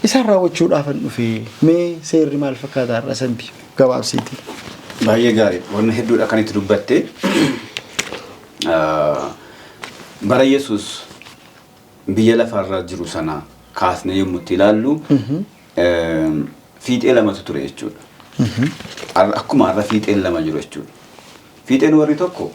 isaan raawwachuudhaafan dhufe." Mee seerri maal fakkaata har'a sanbi gabaabsiiti? Baay'ee gaarii. Wanna hedduudha kan itti dubbatte. Bara Yesuus biyya lafarra jiru sana kaasnee yommuu itti ilaallu, fiixee lamatu ture jechuudha. Akkuma har'a fiixeen lama jiru jechuudha. Fiixeen warri tokko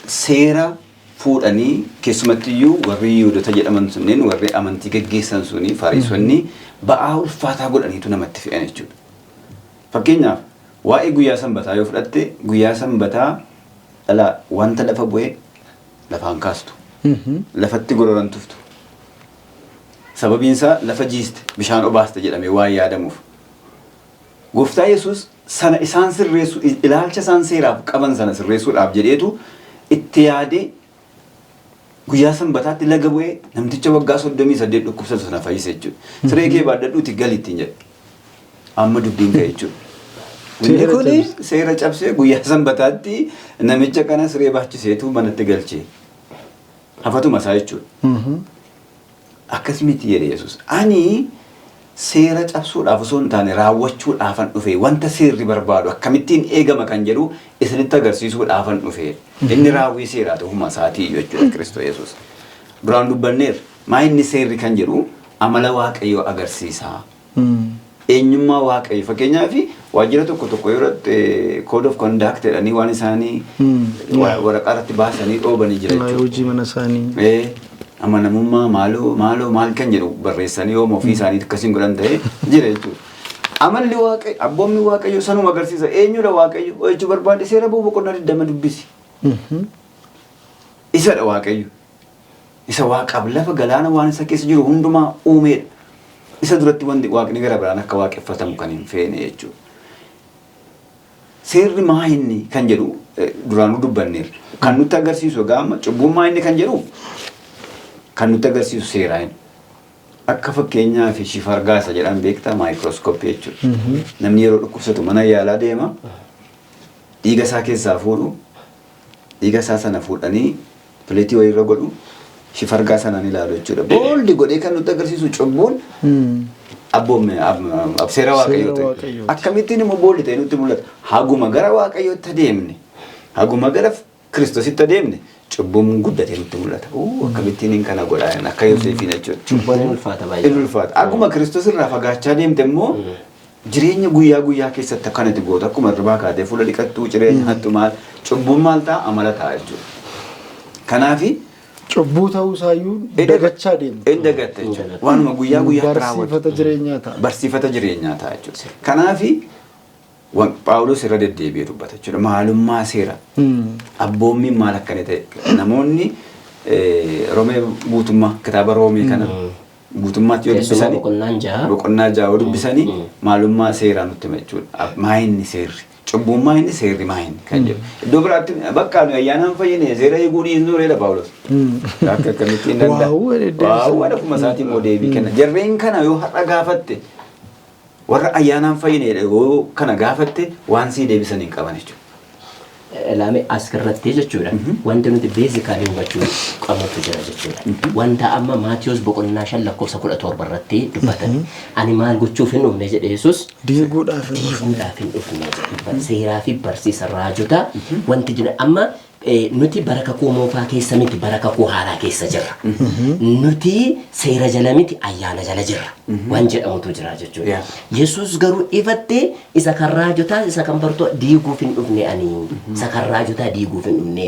seera fuudhanii, keessumattiyyuu warri Yihudoota jedhaman sunneen, warri amantii gaggeessan suni, Fariisonni, ba'aa ulfaataa godhaniitu namatti fe'an jechuudha. Fakkeenyaaf, waa'ee guyyaa Sanbataa yoo fudhatte, guyyaa Sanbataa dhala wanta lafa bu'e lafaan kaastu. Lafatti gororan tuftu. Sababiin isaa lafa jiiste, bishaan obaaste jedhamee waan yaadamuuf. Gooftaa Yesuus sana isaan sirreessu, ilaalcha isaan seeraaf qaban sana sirreessuudhaaf jedheetu itti yaadee guyyaa Sanbataatti laga bu'ee namticha waggaa 38 dhukkubsatu sana fayyise jechuudha. "Siree kee baadhadhuuti gali" ittiin jedhe. Amma dubbiin ka'e jechuudha. Inni Seera kun cabse. seera cabsee guyyaa Sanbataatti namicha kana siree baachiseetu manatti galche. Hafatuma isaa jechuudha. Akkas miti jedhe Yesuus. "Ani seera cabsuudhaaf osoo hin taane raawwachuudhaafan dhufe, wanta seerri barbaadu akkamittiin eegama kan jedhu isinitti agarsiisuudhaafan dhufe." Inni raawwii seeraa ta'uma isaatii jechuudha Kiristoos Yesuus. Duraan dubbanneerra. Maa inni seerri kan jedhu amala Waaqayyoo agarsiisa. Eenyummaa Waaqayyo, fakkeenyaaf, waajjira tokko tokko yeroo code of conduct jedhanii waan isaanii waraqaa irratti baasanii dhoobanii jira jechuudha. Hojii mana isaanii. Amanamummaa maaloo maaloo maal kan jedhu barreessanii yooma ofii isaanii akkasiin godhan ta'e jira jechuudha. Amalli Waaqayyo, abboommi Waaqayyo sanuma agarsiisa. Eenyudha Waaqayyo jechuu barbaade, Seera Ba'uu boqonnaa 20 dubbisi. Isadha Waaqayyo. Isa waaqaaf lafa, galaana, waan isa keessa jiru hundumaa uumeedha. Isa duratti wanti waaqni gara biraan akka waaqeffatamu kan hin feene jechuudha. Seerri maa inni kan jedhu duraanuu dubbanneerra. Kan nutti agarsiisu egaa amma cubbuun maa inni kan jedhu kan nutti agarsiisu seeraa inni. Akka fakkeenyaa fi shifargaasa jedhan beektaa, maayikirooskooppii jechuudha. Namni yeroo dhukkubsatu mana yaalaa deema. Dhiiga isaa keessaa fuudhu. Dhiiga isaa sana fuudhanii pileetii wayiirra godhu. Shifargaa sanaan ilaalu jechuudha. Bold godhee kan nutti agarsiisu cubbuun abboomme seera Waaqayyoo ta'e. Waaqayyooti. Akkamittiin immoo bold ta'e nutti mul'ata? Haguma gara Waaqayyootti adeemne, haguma gara Kiristoositti adeemne, cubbuun guddatee nutti mul'ata. Akkamittiin hin kana godhaa akka Yoseefiin jechuudha. Cubbuun hin ulfaata baay'ee. Inni ulfaata. Akkuma Kiristoos irraa fagaachaa deemte immoo jireenya guyyaa guyyaa keessatti akkanatti goota, akkuma irraa kaatee fuula dhiqattuu, ciree nyaattu, maal, cubbuun maal ta'a, amala ta'a jechuudha. Kanaafi Cubbuu ta'uu isaayyuu dagachaa deemta. Hin dagatta jechuudha. Waanuma guyyaa guyyaatti raawwatu. Barsiifata jireenyaa ta'a. Barsiifata jireenyaa ta'a jechuudha. Kanaafi Phaawulos irra deddeebi'ee dubbata jechuudha. Maalummaa seera. Abboommiin maal akka inni ta'e, namoonni Roomee guutummaa, kitaaba Roomee kana guutummaatti yoo Keessumaa dubbisanii boqonnaan 6. Boqonnaa 6 yoo dubbisanii maalummaa seeraa nutti hima jechuudha. Maa inni seerri? Cubbuun maa inni, seerri maa inni kan jedhu. Iddoo biraatti bakka nuyi ayyaanaan fayyine seera eeguu dhiisnu reedha Phaawulos. Akka akkamitti hin danda'a. Waawuu deddeebisa. Waawuu, akkuma isaatii immoo deebii kenna. Jarreen kana yoo har'a gaafatte, warra ayyaanaan fayyine yoo kana gaafatte, waan sii deebisan hin qaban jechuudha. Ilaame, as irratti jechuudha. Wanti nuti basically hubachuu qabnutu jira jechuudha. Wanta amma Maatiyus boqonnaa 5 lakkoofsa 17 irratti dubbatame. Ani maal gochuuf hin dhufne jedhe Yesuus? Diiguudhaaf hin dhufne. Diiguudhaaf hin dhufne jedhe. Seeraa fi barsiisa raajotaa wanti jira. Amma nuti bara kakuu moofaa keessa miti, bara kakuu haaraa keessa jirra. Nuti seera jala miti, ayyaana jala jirra. Waan jedhamutu jira jechuudha. Yesuus garuu ifatti isa kan raajotaa, isa kan bartoota diiguuf hin dhufne ani. Isa kan raajotaa diiguuf hin dhufne.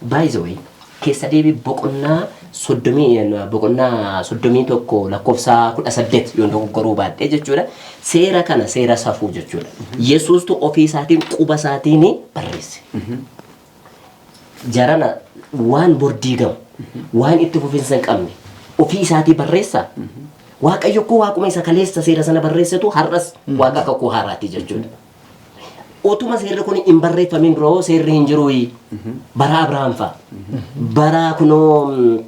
By the way, Keessa Deebii boqonnaa 31 lakkoofsa 18 yoon dogoggoruu baadhee jechuudha. Seera kana, seera safuu jechuudha. Yesuustu ofii isaatiin quba isaatiin barreesse. Jarana waan bor diigamu, waan itti fufinsa hin qabne ofii isaatii barreessa. Waaqayyo koo waaquma isa kaleessa seera sana barreessetu har'as waaqa kakuu haaraati jechuudha. Otuma seerri kun hin barreeffamin dura hoo seerri hin jiruuyi? Bara Abrahaam fa'a. Bara kunoo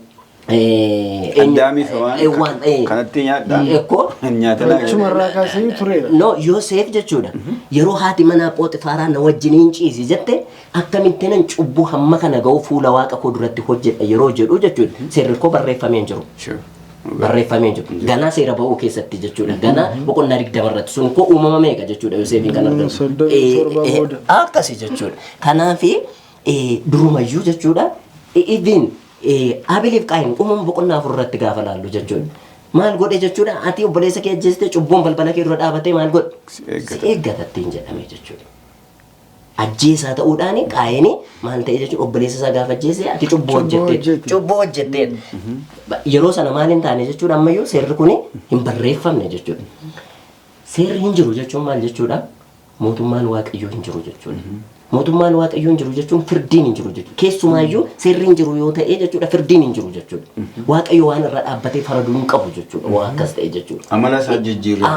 Addaamiif waan kanatti nyaadhaa. Ekkoo. Hin nyaatinaa. Achumarraa kaasee tureera. No, Yoseef jechuudha. Yeroo haati manaa Phooxifaaraa na wajjiniin ciisi jette, akkamittinan cubbuu hamma kana ga'u fuula Waaqa koo duratti hojjedha yeroo jedhu jechuudha. Seerri koo barreeffamee hin jiru. Barreeffamee hin jiru. Ganaa seera ba'uu keessatti jechuudha. Ganaa boqonnaa 20 irratti sun koo uumama meeqa jechuudha Yoseefiin kan argamu. 37 booda. Akkasi jechuudha. Kanaafi durumayyuu jechuudha. Even Abeeliif Qaayin uumama boqonnaa 4 irratti gaafa laallu jechuudha. Maal godhe jechuudha? Ati obboleessa kee ajjeeste, cubbuun balbala kee dura dhaabatee maal godhe? Si eeggata. Si eeggata ittiin jedhame jechuudha. Ajjeesaa ta'uudhaan Qaayini maal ta'e jechuudha? Obboleessa isaa gaafa ajjeese, ati cubbuu Cubbuu hojjette. hojjette. Cubbuu hojjette. Yeroo sana maal hin taane jechuudha? Ammayyuu seerri kun hin barreeffamne jechuudha. Seerri hin jiru jechuun maal jechuudha? Mootummaan Waaqayyoo hin jiru jechuudha. Mootummaan Waaqayyoo hin jiru jechuun firdiin hin jiru jechuudha. Keessumaayyuu seerri hin jiru yoo ta'e jechuudha, firdiin hin jiru jechuudha. Waaqayyo waan irra dhaabbatee faraduu hin qabu jechuudha. Waa akkas ta'e jechuudha. Amala isaa jijjiirree.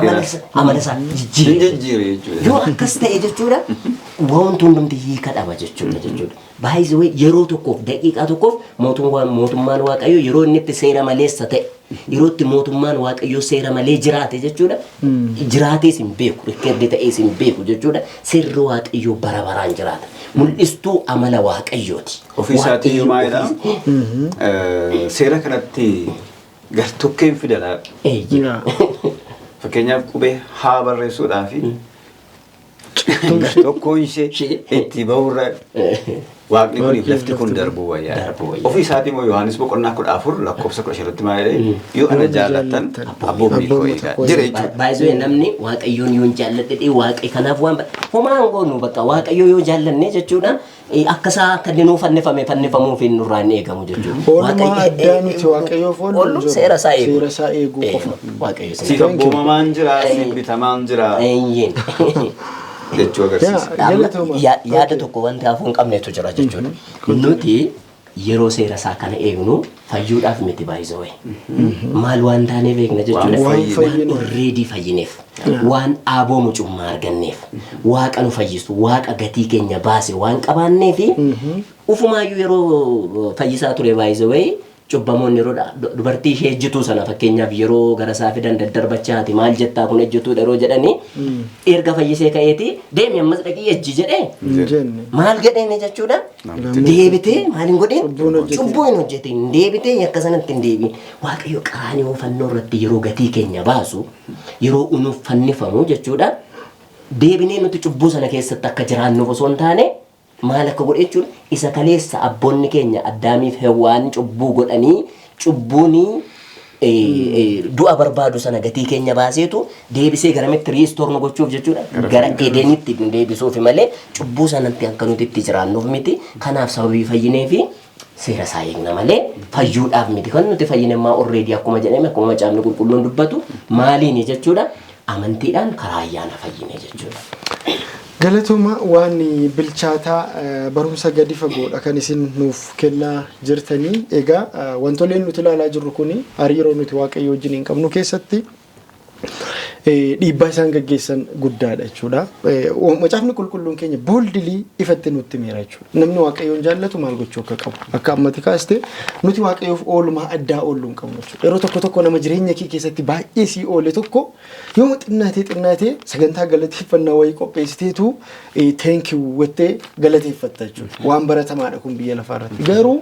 Amala isaa jijjiire. Hin jijjiire jechuudha. Yoo akkas ta'e jechuudha, wanti hundumti hiika dhaba jechuudha. Baay'ee yeroo tokkoof, daqiiqaa tokkoof mootummaan Waaqayyoo yeroo inni itti seera maleessa ta'e, yeroo itti mootummaan Waaqayyoo seera malee jiraate jechuudha. Jiraatees hin beeku, record ta'ees hin beeku jechuudha. Seerri Waaqayyoo bara baraan jiraata. Mul'istuu amala Waaqayyooti. Ofii isaatii Waaqayyo maalidha? Seera kanatti gartokkeen fidala. Eeyyee. Fakkeenyaaf qubee haa barreessuudhaa fi gartokkoon ishee itti bahurra waaqni kun lafti kun darbuu wayyaa. Darbuu wayyaa. Ofii isaatii immoo Yohaannis boqonnaa 14 lakkoofsa 15tti maal jedhee? Yoo ana jaallattan abboommii koo eegaa jira jechuudha. Baay'ee namni Waaqayyoon yoo hin jaalladhe dhee Waaqi kanaaf waan homaa hin goonu, bakka Waaqayyoo yoo jaallanne jechuudha, akka isaa akka inni nuu fannifame fannifamuuf hin nurraa hin eegamu jechuudha. Oolmaa addaa nuti Waaqayyoof oollu Oollu hin jiru. seera isaa eeguu. Seera isaa eeguu qofa. Waaqayyo Siif abboomamaan jira, siif bitamaan jira Eeyyeen. jechuu agarsiisa. Yaa, galatooma. Yaada tokko wanti hafuu hin qabnetu jira jechuudha. Nuti yeroo seera isaa kana eegnu fayyuudhaaf miti baay'isawee. Maal waan taanee beekna jechuudha? Waan Waan fayyineef. already fayyineef. Waan aaboo mucummaa arganneef. Waaqa nu fayyisu, Waaqa gatii keenya baase waan qabaanneefi ufumaayyuu yeroo fayyisaa ture baay'isawee. Cubbamoonni yeroo dubartii ishee ejjituu sana fakkeenyaaf yeroo gara isaa fidan daddarbachaati maal jettaa kun ejjituudha yeroo jedhanii, erga fayyisee ka'eeti deemi ammas dhaqii ejji jedhee Hin jenne. Maal jedheen jechuudha? Deebitee maal hin godhin? Cubbuu hin hojjetin. Cubbuu hin hojjetin. Deebitee yakka sanatti hin deebiin. Waaqayyo qaraanioo fannoo irratti yeroo gatii keenya baasu, yeroo unuuf fannifamu jechuudha. Deebinee nuti cubbuu sana keessatti akka jiraannuuf osoo hin taane, maal akka godhe jechuudha, isa kaleessa abboonni keenya Addaamiif Hewwaan cubbuu godhanii, cubbuun du'a barbaadu sana gatii keenya baaseetu deebisee garamitti restore nu gochuuf jechuudha, gara Edenitti nu deebisuuf malee cubbuu sanatti akka nuti itti jiraannuuf miti. Kanaaf sababii fayyinee fi seera isaa eegna malee fayyuudhaaf miti. Kan nuti fayyine immoo already akkuma jedhame, akkuma Macaafni Qulqulluun dubbatu, maaliini jechuudha? Amantiidhaan karaa ayyaana fayyine jechuudha. Galatooma, waan bilchaataa, barumsa gadi fagoodha kan isin nuuf kennaa jirtanii. Egaa wantoleen nuti ilaalaa jirru kuni hariiroo nuti Waaqayyo wajjin hin qabnu keessatti dhiibbaa isaan gaggeessan guddaadha jechuudha. Macaafni Qulqulluun keenya boldly ifatti nutti himeera jechuudha. Namni Waaqayyoon jaallatu maal gochuu akka qabu. Akka ammatti kaaste, nuti Waaqayyoof oolmaa addaa ooluu hin qabnu jechuudha. Yeroo tokko tokko nama jireenya kee keessatti baay'ee sii oole tokko yooma xinnaatee xinnaatee sagantaa galateeffannaa wayii qopheessiteetu thank you jettee galateeffatta jechuudha. Waan baratamaadha kun biyya lafaa irratti. Garuu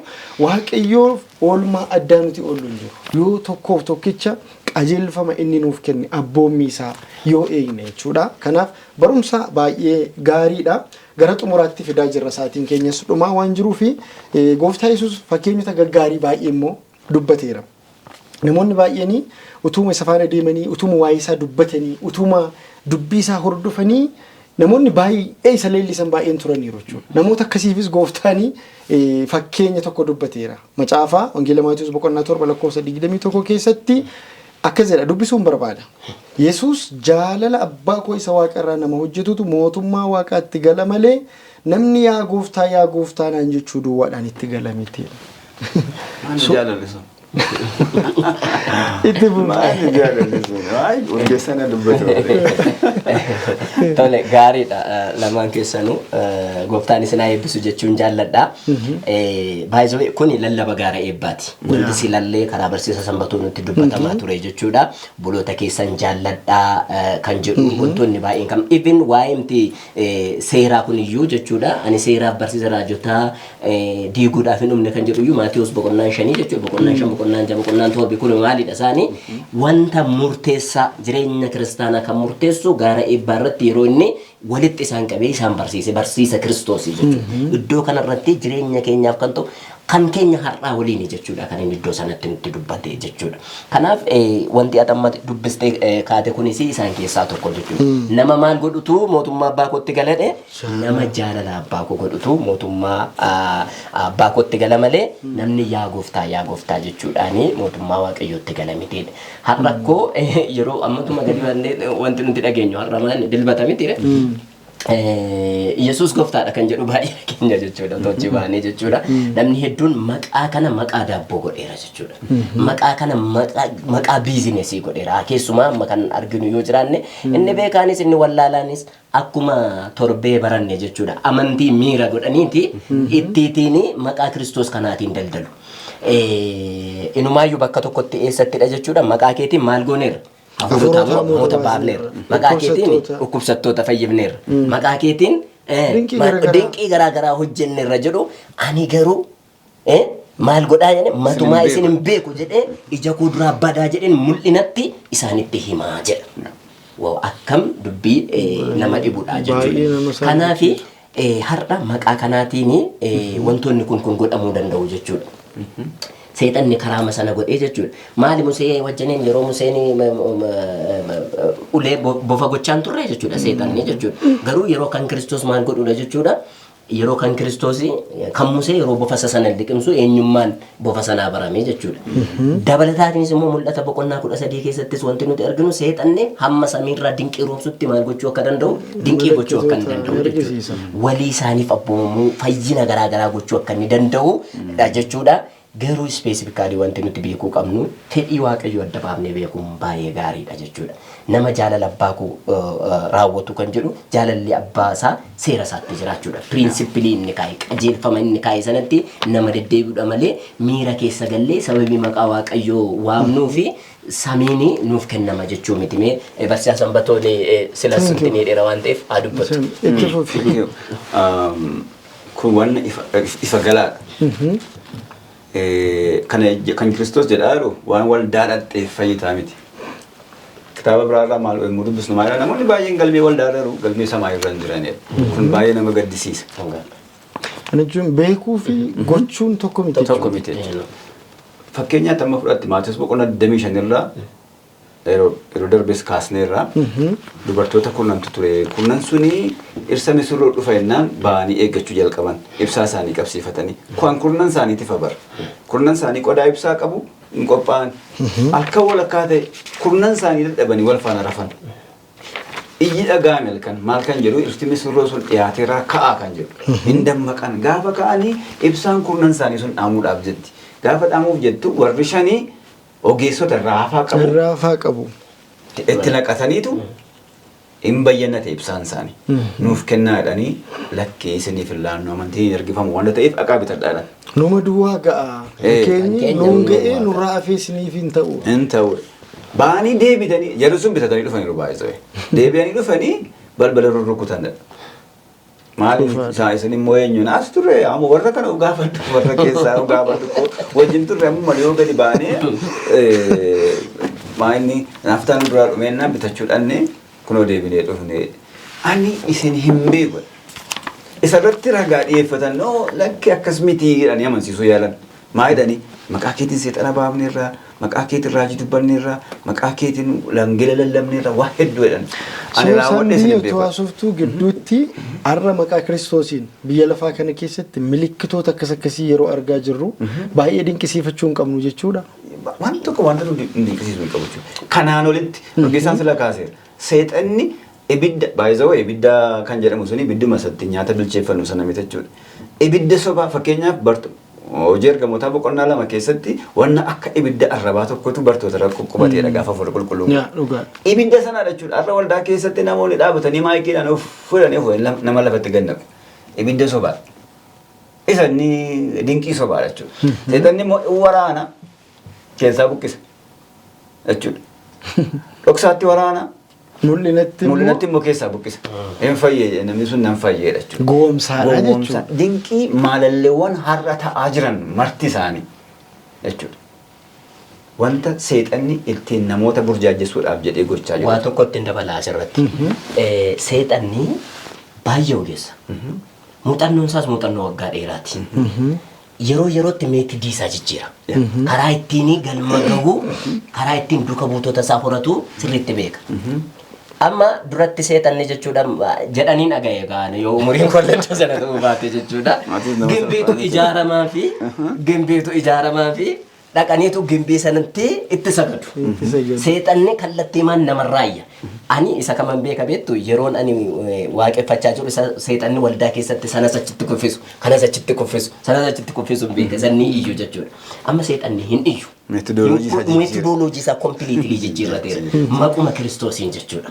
Waaqayyoof oolmaa addaa nuti oollu hin jiru. Yoo tokkoof tokkicha qajeelfama inni nuuf kenne, abboommii isaa yoo eegne jechuudha. Kanaaf barumsa baay'ee gaariidha. Gara xumuraatti fidaa jirra, sa'aatiin keenyas dhumaa waan jiruufi Gooftaa Yesuus fakkeenyota gaggaarii baay'ee immoo dubbateera. Namoonni baay'een utuma isa faana deemanii, utuma waa'ee isaa dubbatanii, utuma dubbii isaa hordofanii, namoonni baay'ee isa leellisan baay'een turaniiru jechuudha. Namoota akkasiifis Gooftaan fakkeenya tokko dubbateera. Macaafaa Wangeela Maatiyoos boqonnaa 7 lakkoofsa 21 keessatti akkas jedha, dubbisuun barbaada. Yesuus, "Jaalala abbaa koo isa waaqa irraa nama hojjetutu mootummaa waaqaatti gala malee namni 'Yaa gooftaa, yaa gooftaa' naan jechuu duwwaadhaan itti gala miti." Maali jaalalli sun? Itti fufi. Maali jaalalli sun? Waay, urgeessana dubbatu. Tole, gaariidha. Lamaan keessanuu gooftaan isin haa eebbisu jechuun jaalladha. Baay'ee kuni lallaba gaara eebbaati. Wanti silallee karaa barsiisa sanbatuu nutti dubbatamaa ture jechuudha. Buloota keessan jaalladhaa kan jedhu wantoonni baay'een kan even waa'eemti seeraa kun iyyuu jechuudha. Ani seeraaf barsiisa raajotaa diiguudhaaf hin dhumne kan jedhu iyyuu Maatiyuus boqonnaan 5 jechuudha. Boqonnaan 5, boqonnaan 6, boqonnaan 7 kun maalidha isaanii? Wanta murteessaa jireenya kiristaanaa kan murteessu gaara eebbaa irratti yeroo inni walitti isaan qabee isaan barsiise, barsiisa Kiristoosii jechuudha. Iddoo kanarratti jireenya keenyaaf kan ta'u, kan keenya har'aa waliini jechuudha kan inni iddoo sanatti nutti dubbate jechuudha. Kanaaf wanti ati amma dubbistee kaate kunis isaan keessaa tokko jechuudha. Nama maal godhutu mootummaa abbaa kootti galadhe? Nama jaalala abbaa koo godhutu mootummaa abbaa kootti gala malee namni "Yaa gooftaa, yaa gooftaa" jechuudhaani mootummaa Waaqayyootti gala mitiidha. Har'a akkoo yeroo ammatuma gadi bannee wanti nuti dhageenyu har'a maal, Dilbata mitiidha. Yesuus gooftaadha kan jedhu baay'ee keenya jechuudha, tochi baanee jechuudha. Namni hedduun maqaa kana maqaa daabboo godheera jechuudha. Maqaa kana maqaa business godheera. Keessumaa amma kan arginu yoo jiraanne, inni beekaanis inni wallaalaanis akkuma torbee baranne jechuudha. Amantii miira godhaniiti ittiitiin maqaa Kiristoos kanaatiin daldalu. Inumaayyuu bakka tokkotti eessattidha jechuudha, maqaa keetiin maal gooneerra? Hafuurota hamoota baafneerra. Maqaa keetiin dhukkubsattoota fayyifneerra. Maqaa keetiin dinqii garaa garaa hojjenneerra jedhu. Ani garuu maal godhaa jedhe? Matumaa isin hin beeku jedhee, ija koo duraa badaa jedheen mul'inatti isaanitti himaa jedha. Wow, akkam dubbii nama dhibudha jechuudha. Kanaaf har'a maqaa kanaatiin wantoonni kun godhamuu danda'u jechuudha. Seexanni karaama sana godhee jechuudha. Maali, Musee wajjiniin yeroo Museen ulee bofa gochaan turre jechuudha seexanni jechuudha. Garuu yeroo kan Kiristoos maal godhudha jechuudha? Yeroo kan Kiristoos, kan Musee yeroo bofa sana liqimsu eenyummaan bofa sanaa barame jechuudha. Dabalataatiinis immoo Mul'ata boqonnaa 13 keessattis wanti nuti arginu seexanni hamma samiirraa dinqii roobsutti maal gochuu akka danda'u, dinqii gochuu akka inni danda'u jechuudha. Walii isaaniif abboomamuu, fayyina garaa garaa gochuu akka inni danda'u jechuudha. Garuu specifically wanti nuti beekuu qabnu fedhii Waaqayyoo adda baafnee beekuun baay'ee gaariidha jechuudha. Nama jaalala abbaa koo raawwatu kan jedhu jaalalli abbaa isaa seera isaatti jiraachuudha. Principle inni kaa'e, qajeelfama inni kaa'e sanatti nama deddeebi'uudha malee miira keessa gallee sababii maqaa Waaqayyoo waamnuu fi samiin nuuf kennama jechuu miti. Mee barsiisaa Sanbatoon sila Thank you. sintinii dheera waan ta'eef haa dubbatu. Itti fufi. Thank you. Kun waan ifa galaadha. Kana kan Kiristoos jedhaa jiru waan waldaa dhaqxeef fayyitaa miti. Kitaaba biraarraa maal yommuu dubbisnu maal jedha? Namoonni baay'een galmee waldaa irra jiru, galmee samaa irra hin jiranidha. Kun baay'ee nama gaddisiisa. Kana jechuun beekuu fi gochuun tokko miti. Tokko miti jechuudha. Fakkeenyaatti amma fudhatte Maatiyus boqonnaa 25 irraa yeroo darbes kaasneerraa dubartoota kurnantu ture. Kurnan suni dhirsa misirroo dhufa jennaan ba'anii eeggachuu jalqaban. Ibsaa isaanii qabsiifatanii. Kan kurnan isaaniitiif bara. Kurnan isaanii qodaa ibsaa qabu hin qophaa'an. Halkan walakkaa ta'e kurnan isaanii dadhabanii wal faana rafan. Iyyi dhaga'ame halkan maal kan jedhu, dhirsi misirroo sun dhiyaateeraa, ka'aa kan jedhu. Hin dammaqan. Gaafa ka'anii ibsaan kurnan isaanii sun dhaamuudhaaf jetti. Gaafa dhaamuuf jettu warri shanii ogeessota raafaa qabu. Raafaa qabu. Itti naqataniitu hin bayyannate ibsaan isaanii. Nuuf kennaa jedhanii, lakkee isiniif hin laannu, amantiin hin ergifamu waan ta'eef dhaqaa bitadhaa jedhan. Numa duwwaa ga'a. Keenyi keenya nuun nuun ga'ee duwwaa nurraa hafee isiniif hin ta'u. Hin ta'u. Ba'anii deebitanii jarri sun bitatanii dhufaniiru baay'ee. Deebi'anii dhufanii balbala rurrukutan. Maaliif isaa isin immoo eenyuun as turre, amma warra kana gaafadhu, warra keessaa gaafadhu, wajjin turre, amma yoo gadi baanee maa inni naaftaan duraa dhumeennaan bitachuu dhanne, kunoo deebinee dhufne, ani isin hin beeku. Isarratti ragaa dhiyeeffatan, noo lakki akkas miti jedhanii amansiisuu yaalan. Maa jedhanii? Maqaa keetiin seexana baafneerraa, maqaa keetiin raajii dubbanneerraa, maqaa keetiin wangeela lallabneerraa, waa hedduu jedhan. Ani raawwadhe isin hin biyya beeku. Haasoftuu gidduutti har'a maqaa Kiristoosiin biyya lafaa kana keessatti milikkitoota akkas akkasii yeroo argaa jirru baay'ee dinqisiifachuu hin qabnu jechuudha. Waan tokko wanta nu dinqisiisu hin qabu jechuudha. Kanaan olitti ogeessaan sila kaaseera. Seexanni ibidda baay'isawaa, ibidda kan jedhamu suni ibidduma isatti nyaata bilcheeffannu sana miti jechuudha. Ibidda sobaa, fakkeenyaaf bartu hojii ergamootaa boqonnaa 2 keessatti wanna akka ibidda arrabaa tokkotu bartoota irra qubateedha gaafa fuula qulqulluu. Yaa dhugaa. Ibidda sanadha jechuudha. Har'a waldaa keessatti namoonni dhaabatanii maayikiidhaan of fuudhanii of nama lafatti gad naqu. Ibidda sobaa. Isa inni dinqii sobaadha jechuudha. Seexanni immoo waraana keessaa buqqisa jechuudha. Dhoksaatti waraana. Mul'inatti immoo Mul'inatti immoo keessaa buqqisa. Hin fayyee, namni sun nan fayyeedha jechuudha. Gowwoomsaadha Gowwoomsa. jechuudha. Dinqii maalalleewwan har'a ta'aa jiran marti isaanii jechuudha. Wanta seexanni ittiin namoota burjaajessuudhaaf jedhee gochaa jiru. Waa tokko ittiin dabalaa asirratti. Seexanni baay'ee ogeessa. Muuxannoon isaas muuxannoo waggaa dheeraati. Yeroo yerootti method isaa jijjiira. Karaa ittiin galma gahu, karaa ittiin duuka buutota isaa horatu sirriitti beeka. Amma duratti seexanni jechuudha jedhaniin dhaga'e gaana yoo umuriin kolleejjii sana ta'uu baate jechuudha. Maatiin nama Gimbiitu salphaa. ijaaramaa fi gimbiitu ijaaramaa fi dhaqaniitu gimbii sanatti itti sagadu. Itti sagadu. Seexanni kallattiimaan namarraayya. Ani isa kaman beeka beektu, yeroon ani waaqeffachaa jiru isa seexanni waldaa keessatti sanas achitti kuffisu, kanas achitti kuffisu, sanas achitti kuffisu hin beeka. Sanni iyyu jechuudha. Amma seexanni hin iyyu. Methodology isaa jijjiira. Methodology isaa completely jijjiirrateera. Maquma Kiristoosiin jechuudha.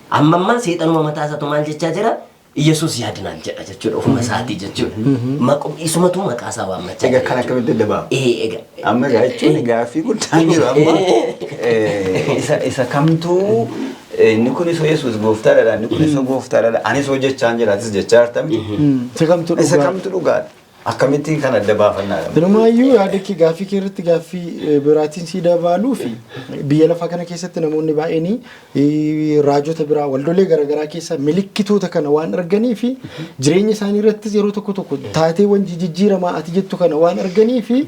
Amma ammaa seexanuma mataa isaatu maal jechaa jira? Yesuus yaadinaan jedha jechuudha. Ofuma isaatii jechuudha. Maqum isumatu maqaa isaa waammachaa Egaa jira kan jechuudha. akkamitti adda ba'ama? Egaa. Amma egaa jechuun gaaffii guddaan jiru amma isa kamtuu, inni kun isoo Yesuus gooftaadha, inni kun isoo gooftaadha, anis hojjechaa jira, atis jechaa jirta miti. Isa kamtu Isa dhugaa? kamtu dhugaadha? Akkamittiin kan adda baafannaadha? Inumaayyuu yaada kee gaaffii kee irratti gaaffii biraatiin sii dabaluu fi biyya lafaa kana keessatti namoonni baay'een raajota biraa waldolee garaagaraa keessa milikkitoota kana waan arganii fi jireenya isaanii irrattis yeroo tokko tokko taateewwan jijjiiramaa ati jettu kana waan arganii fi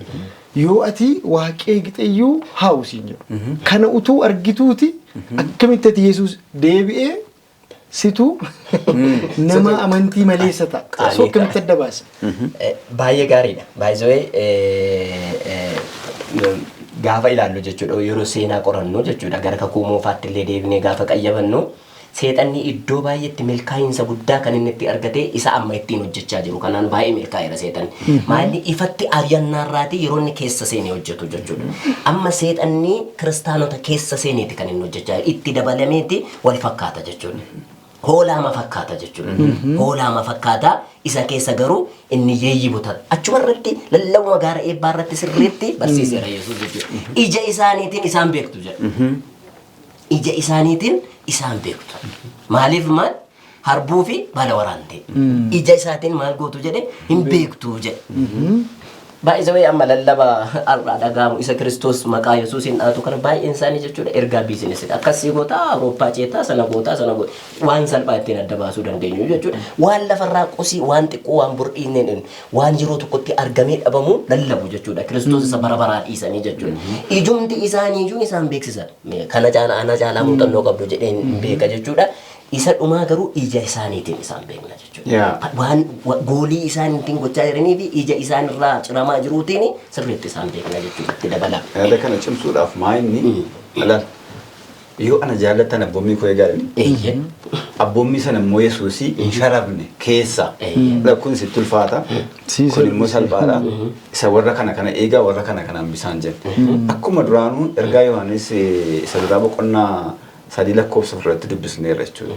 yoo ati waaqee gixeeyyuu haa'u siin jedhu. Kana utuu argituuti akkamitti ati Yesuus deebi'ee situ nama amantii maleessa ta'a. So akkamitti adda baasa? Baay'ee gaariidha. Baay'ee gaafa ilaallu jechuudha, yeroo seenaa qorannu jechuudha, gara kakuu moofaatti illee deebinee gaafa qayyabannu Seexanni iddoo baay'eetti milkaa'insa guddaa kan inni itti argate isa amma ittiin hojjechaa jiru kanaan baay'ee milkaa'eera seexanni. Maalli ifatti ari'annaarraati yeroo inni keessa seenee hojjetu jechuudha. Amma seexanni kiristaanota keessa seeneeti kan inni hojjechaa jiru. Itti dabalameeti wal fakkaata jechuudha. Hoolaama fakkaata jechuudha. Hoolaama fakkaata isa keessa garuu inni yeeyyibuta. Achuma irratti lallabuma gaara eebbaa irratti sirriitti barsiiseera Yesuus jechuudha. Ija isaaniitiin isaan beektu jedha. Ija isaaniitiin isaan beektu. Maaliif maal? Harbuu fi baala waraantee. Ija isaatiin maal gootu jedhe hin beektu jedhe. Baay'ee amma lallaba har'aa dhaga'amu isa Kiristoos maqaa Yesuusiin dhaatu kana baay'een isaanii jechuudha ergaa businessidha. Akkasii gootaa Awurooppaa ceetaa sana gootaa sana goota waan salphaa ittiin adda baasuu dandeenyu jechuudha. Waan lafarraa qosii waan xiqqoo waan burqiinneen waan yeroo tokkotti argamee dhabamu lallabu jechuudha. Kiristoos isa bara baraa dhiisanii jechuudha. Ijumti isaanii iyyuu isaan beeksisa. Kana caalaa ana caalaa muuxannoo qabdu jedheen beeka jechuudha. Isa dhumaa garuu ija isaaniitiin isaan beekna jechuudha. Waan goolii isaan ittiin gochaa jiranii fi ija isaan irraa ciramaa jiruutiin sirriitti isaan beekna jechuudha itti dabala. Yaada kana cimsuudhaaf maa inni ilaal yoo ana jaallattan abboommii koo eegaa. Abboommii sana immoo Yesuusii hin sharafne keessa. Kun sitti ulfaata. Kun immoo salphaadha. Isa warra kana kana eegaa warra kana kanaan bisaan jedhe. Akkuma duraanuu ergaa Yohaannis isa duraa boqonnaa 3 lakkoofsa 4 dubbisneerra jechuudha.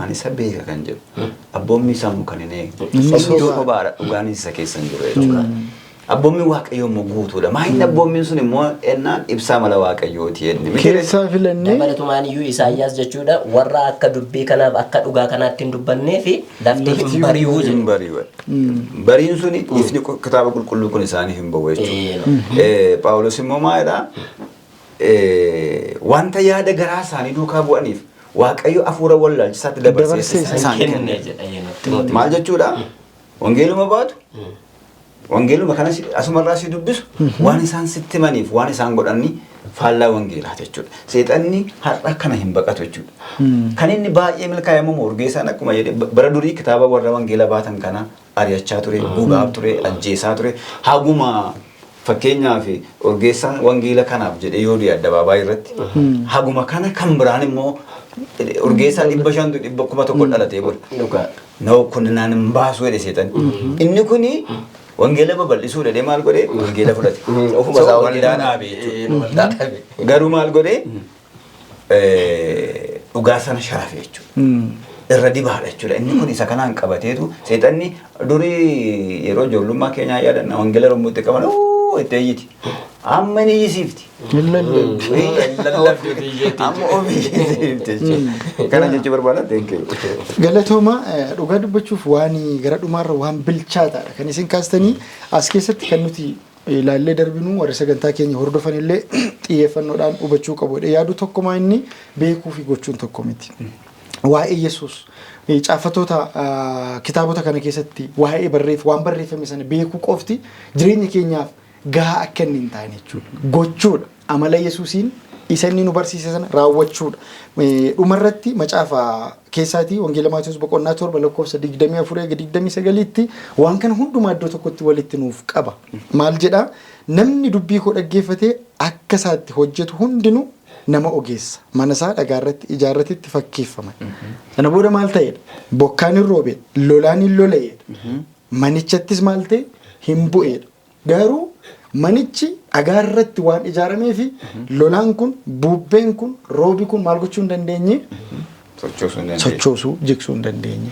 Ani isa beeka kan jedhu. Abboommii isaa immoo kan hin eegne. Inni sobaadha dhugaanis isa keessa hin jiru jechuudha. Abboommiin Waaqayyoo immoo guutuudha. Maayinni abboommiin sun immoo ennaan ibsaa mala Waaqayyooti jenne. Keessaa filannee Dabalatumaan iyyuu Isaayyaas jechuudha warra akka dubbii kanaaf akka dhugaa kanaatti hin dubbannee fi lafti hin bari'uu Hin jedhu. bari'u. Bariin suni ifni kitaaba qulqulluu kun isaaniif hin ba'u jechuudha. Phaawulos immoo maalidhaa? Wanta yaada garaa isaanii duukaa bu'aniif Waaqayyo hafuura wallaalchisaatti dabarsee isaan Kenne kenne. jedha Ximootiyoos. Maal jechuudha? Wangeeluma baatu wangeeluma kana asumarraa si dubbisu waan isaan sitti himaniif waan isaan godhani faallaa wangeelaa jechuudha. Seexanni har'a kana hin baqatu jechuudha. Kan inni baay'ee milkaa'e immoo Urgeessaan akkuma jedhe bara durii kitaaba warra wangeela baatan kana ari'achaa ture, gubaa ture, ajjeesaa ture. Haguma fakkeenyaaf Urgeessaan wangeela kanaaf jedhee yoo du'e addabaabaayii irratti haguma kana kan biraan immoo Urgeessaa 500tu 1,000 dhalatee bula. Dhugaa. No kun naan hin baasu jedhe seexanni. Inni kuni wangeela babal'isuu jedhee maal godhee wangeela fudhate. Ofuma isaa Waldaa dhaabe jechuudha. Waldaa dhaabe. Garuu maal godhee dhugaa sana sharafe jechuudha. Irra dibaadha jechuudha. Inni kun isa kanaan qabateetu seexanni durii yeroo ijoollummaa keenyaa yaadanna wangeela Oromootti qaban itti eeyyiti. Amma ni iyyisiifti. Hin lallabdi. Amma ofii iyyisiifti jechuudha. Kana jechuu barbaada thank you. Galatooma dhugaa dubbachuuf waan gara dhumaarra waan bilchaataadha kan isin kaastanii as keessatti kan nuti ilaallee darbinu warri sagantaa keenya hordofan illee xiyyeeffannoodhaan hubachuu qabu. Yaadu tokkumaa inni beekuu fi gochuun tokko miti. Waa'ee Yesuus caafatoota kitaabota kana keessatti waa'ee barreef waan barreeffame sana beekuu qofti jireenya keenyaaf gahaa akka inni hin taane jechuudha. Gochuudha. Amala Yesuusiin isa inni nu barsiise sana raawwachuudha. Dhumarratti macaafa keessaatii Wangeela Maatiyus boqonnaa 7 lakkoofsa 24 hanga 29tti waan kana hundumaa iddoo tokkotti walitti nuuf qaba. Maal jedhaa? Namni dubbii koo dhaggeeffatee akka isaatti hojjetu hundinuu nama ogeessa. Mana isaa dhagaa irratti ijaarratetti fakkeeffama. Sana booda maal ta'edha? Bokkaan hin roobedha. Lolaan hin lola'edha. Manichattis maal ta'e? Hin bu'edha. Garuu manichi dhagaa irratti waan ijaaramee fi lolaan kun, bubbeen kun, roobi kun maal gochuu hin dandeenye? Sochoosuu hin dandeenye. Sochoosuu, jigsuu hin dandeenye.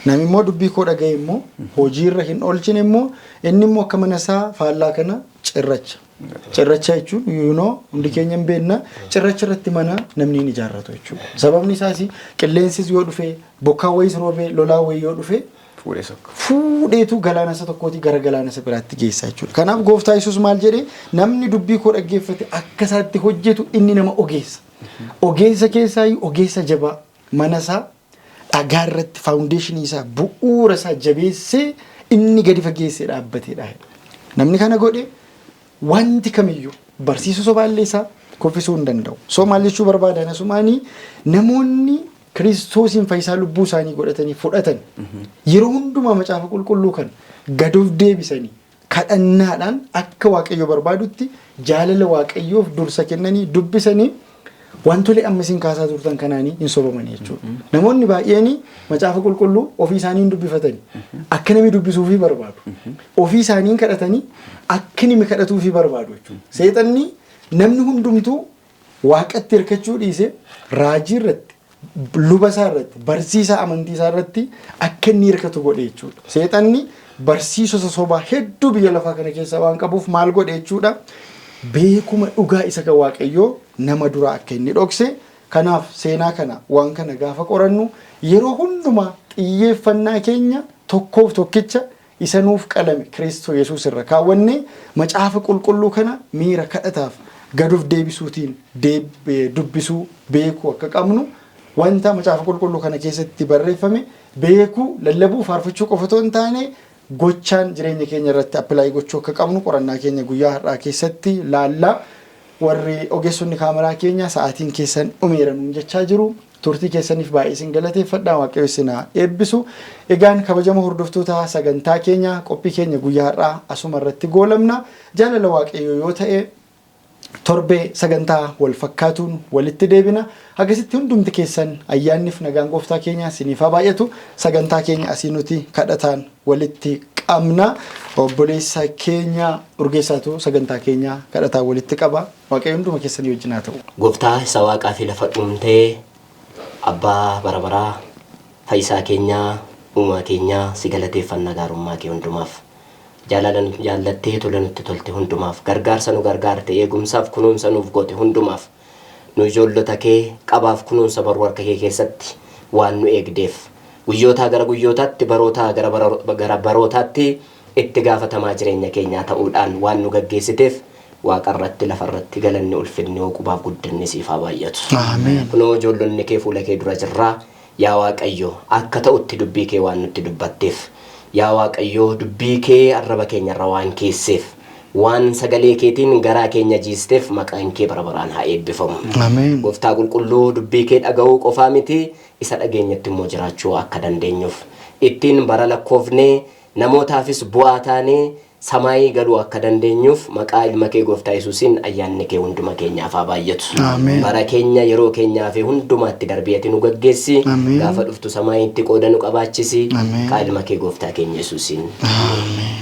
Namni immoo dubbii koo dhaga'e immoo hojiirra hin oolchine immoo inni immoo akka mana isaa faallaa kana cirracha. Cirracha jechuun hundi keenya hin beekna cirracha irratti mana namni hin ijaarratu jechuudha. Sababni isaas qilleensis yoo dhufe bokkaan wayiis roobee lolaan wayii yoo dhufe Fuudhee sokka. Fuudheetu galaana isa tokkootii gara galaana isa biraatti geessa jechuudha. Kanaaf gooftaa Yesuus maal jedhee namni dubbii koo dhaggeeffate akka isaatti hojjetu inni nama ogeessa. Ogeessa keessaayyuu ogeessa jabaa mana isaa dhagaa irratti faawundeeshinii isaa bu'uura isaa jabeessee inni gadi fageessee dhaabbateedha. Namni kana godhe wanti kamiyyuu barsiisuu sobaallee isaa kuffisuu hin danda'u. So maal jechuu barbaadan asumaanii namoonni Kiristoosiin fayyisaa lubbuu isaanii godhatanii fudhatan yeroo hundumaa macaafa qulqulluu kan gad of deebisanii kadhannaadhaan akka Waaqayyo barbaadutti jaalala Waaqayyoof dursa kennanii dubbisanii Wantolee amma isin kaasaa turtan kanaanii hin sobamanii jechuudha. Namoonni baay'een macaafa qulqulluu ofii isaanii hin dubbifatani. Akka namni dubbisuufii barbaadu. Ofii isaanii hin kadhatanii akka namni kadhatuufii barbaadu jechuudha. Seexanni namni hundumtuu waaqatti hirkachuu dhiisee raajii irratti, luba isaa irratti, barsiisaa amantii isaa irratti akka inni hirkatu godhe jechuudha. Seexanni barsiisota sobaa hedduu biyya lafaa kana keessa waan qabuuf maal godhe jechuudha. Beekuma dhugaa isa kan Waaqayyoo nama duraa akka inni dhokse. Kanaaf seenaa kana waan kana gaafa qorannu yeroo hundumaa xiyyeeffannaa keenya tokkoof tokkicha isa nuuf qalame Kiristoos Yesuus irra kaawwanne macaafa qulqulluu kana miira kadhataaf gaduuf deebisuutiin dubbisuu beekuu akka qabnu, wanta macaafa qulqulluu kana keessatti barreeffame beekuu, lallabuu, faarfachuu qofa otoo hin taane gochaan jireenya keenya irratti apply gochuu akka qabnu qorannaa keenya guyyaa har'aa keessatti laallaa. Warri ogeessonni kaameraa keenya sa'aatiin keessan dhumeera nuun jechaa jiru. Turtii keessaniif baay'ee isin galateeffadha. Waaqayyo isin haa eebbisu. Egaan kabajamoo hordoftoota sagantaa keenya, qophii keenya guyyaa har'aa asuma irratti goolamna. Jaalala Waaqayyo yoo ta'e torbee sagantaa wal fakkaatuun walitti deebina. Hagasitti hundumti keessan ayyaanniif nagaan gooftaa keenya isiniif haa baay'atu. Sagantaa keenya asii nuti kadhataan walitti qabna. Obboleessa keenya Urgeessaatu sagantaa keenya kadhataan walitti qaba. Waaqayyo hunduma keessanii wajjin haa ta'u. Gooftaa isa waaqaa fi lafa uumtee, abbaa bara baraa, fayyisaa keenyaa, uumaa keenyaa, si galateeffanna gaarummaa kee hundumaaf. Jaalala nu jaallattee tola nutti tolte hundumaaf, gargaarsa nu gargaarte, eegumsaaf kunuunsa nuuf goote hundumaaf, nu ijoollota kee qabaaf kunuunsa baruu harka kee keessatti waan nu eegdeef, guyyootaa gara guyyootaatti, barootaa gara barootaatti itti gaafatamaa jireenya keenyaa ta'uudhaan waan nu gaggeessiteef, waaqa irratti lafa irratti galanni, ulfinni, hooqubaaf guddanni siif haa baay'atu. Ameen. Kunoo ijoollonni kee fuula kee dura jirraa. Yaa Waaqayyo, akka ta'utti dubbii kee waan nutti dubbatteef, yaa Waaqayyo, dubbii kee arraba keenyarra waan keesseef, waan sagalee keetiin garaa keenya jiisteef, maqaan kee bara baraan haa eebbifamu. Ameen. Gooftaa qulqulluu, dubbii kee dhaga'uu qofaa miti, isa dhageenyatti immoo jiraachuu akka dandeenyuuf, ittiin bara lakkoofnee namootaafis bu'aa taanee samaayii galuu akka dandeenyuuf, maqaa ilma kee gooftaa Yesuusiin ayyaanni kee hunduma keenyaaf haa baay'atu. Ameen. Bara keenya, yeroo keenyaa fi hundumaatti darbii ati nu gaggeessi. Ameen. Gaafa dhuftu samaayiitti qooda nu qabaachisi. Ameen. Maqaa ilma kee gooftaa keenya Yesuusiin. Ameen.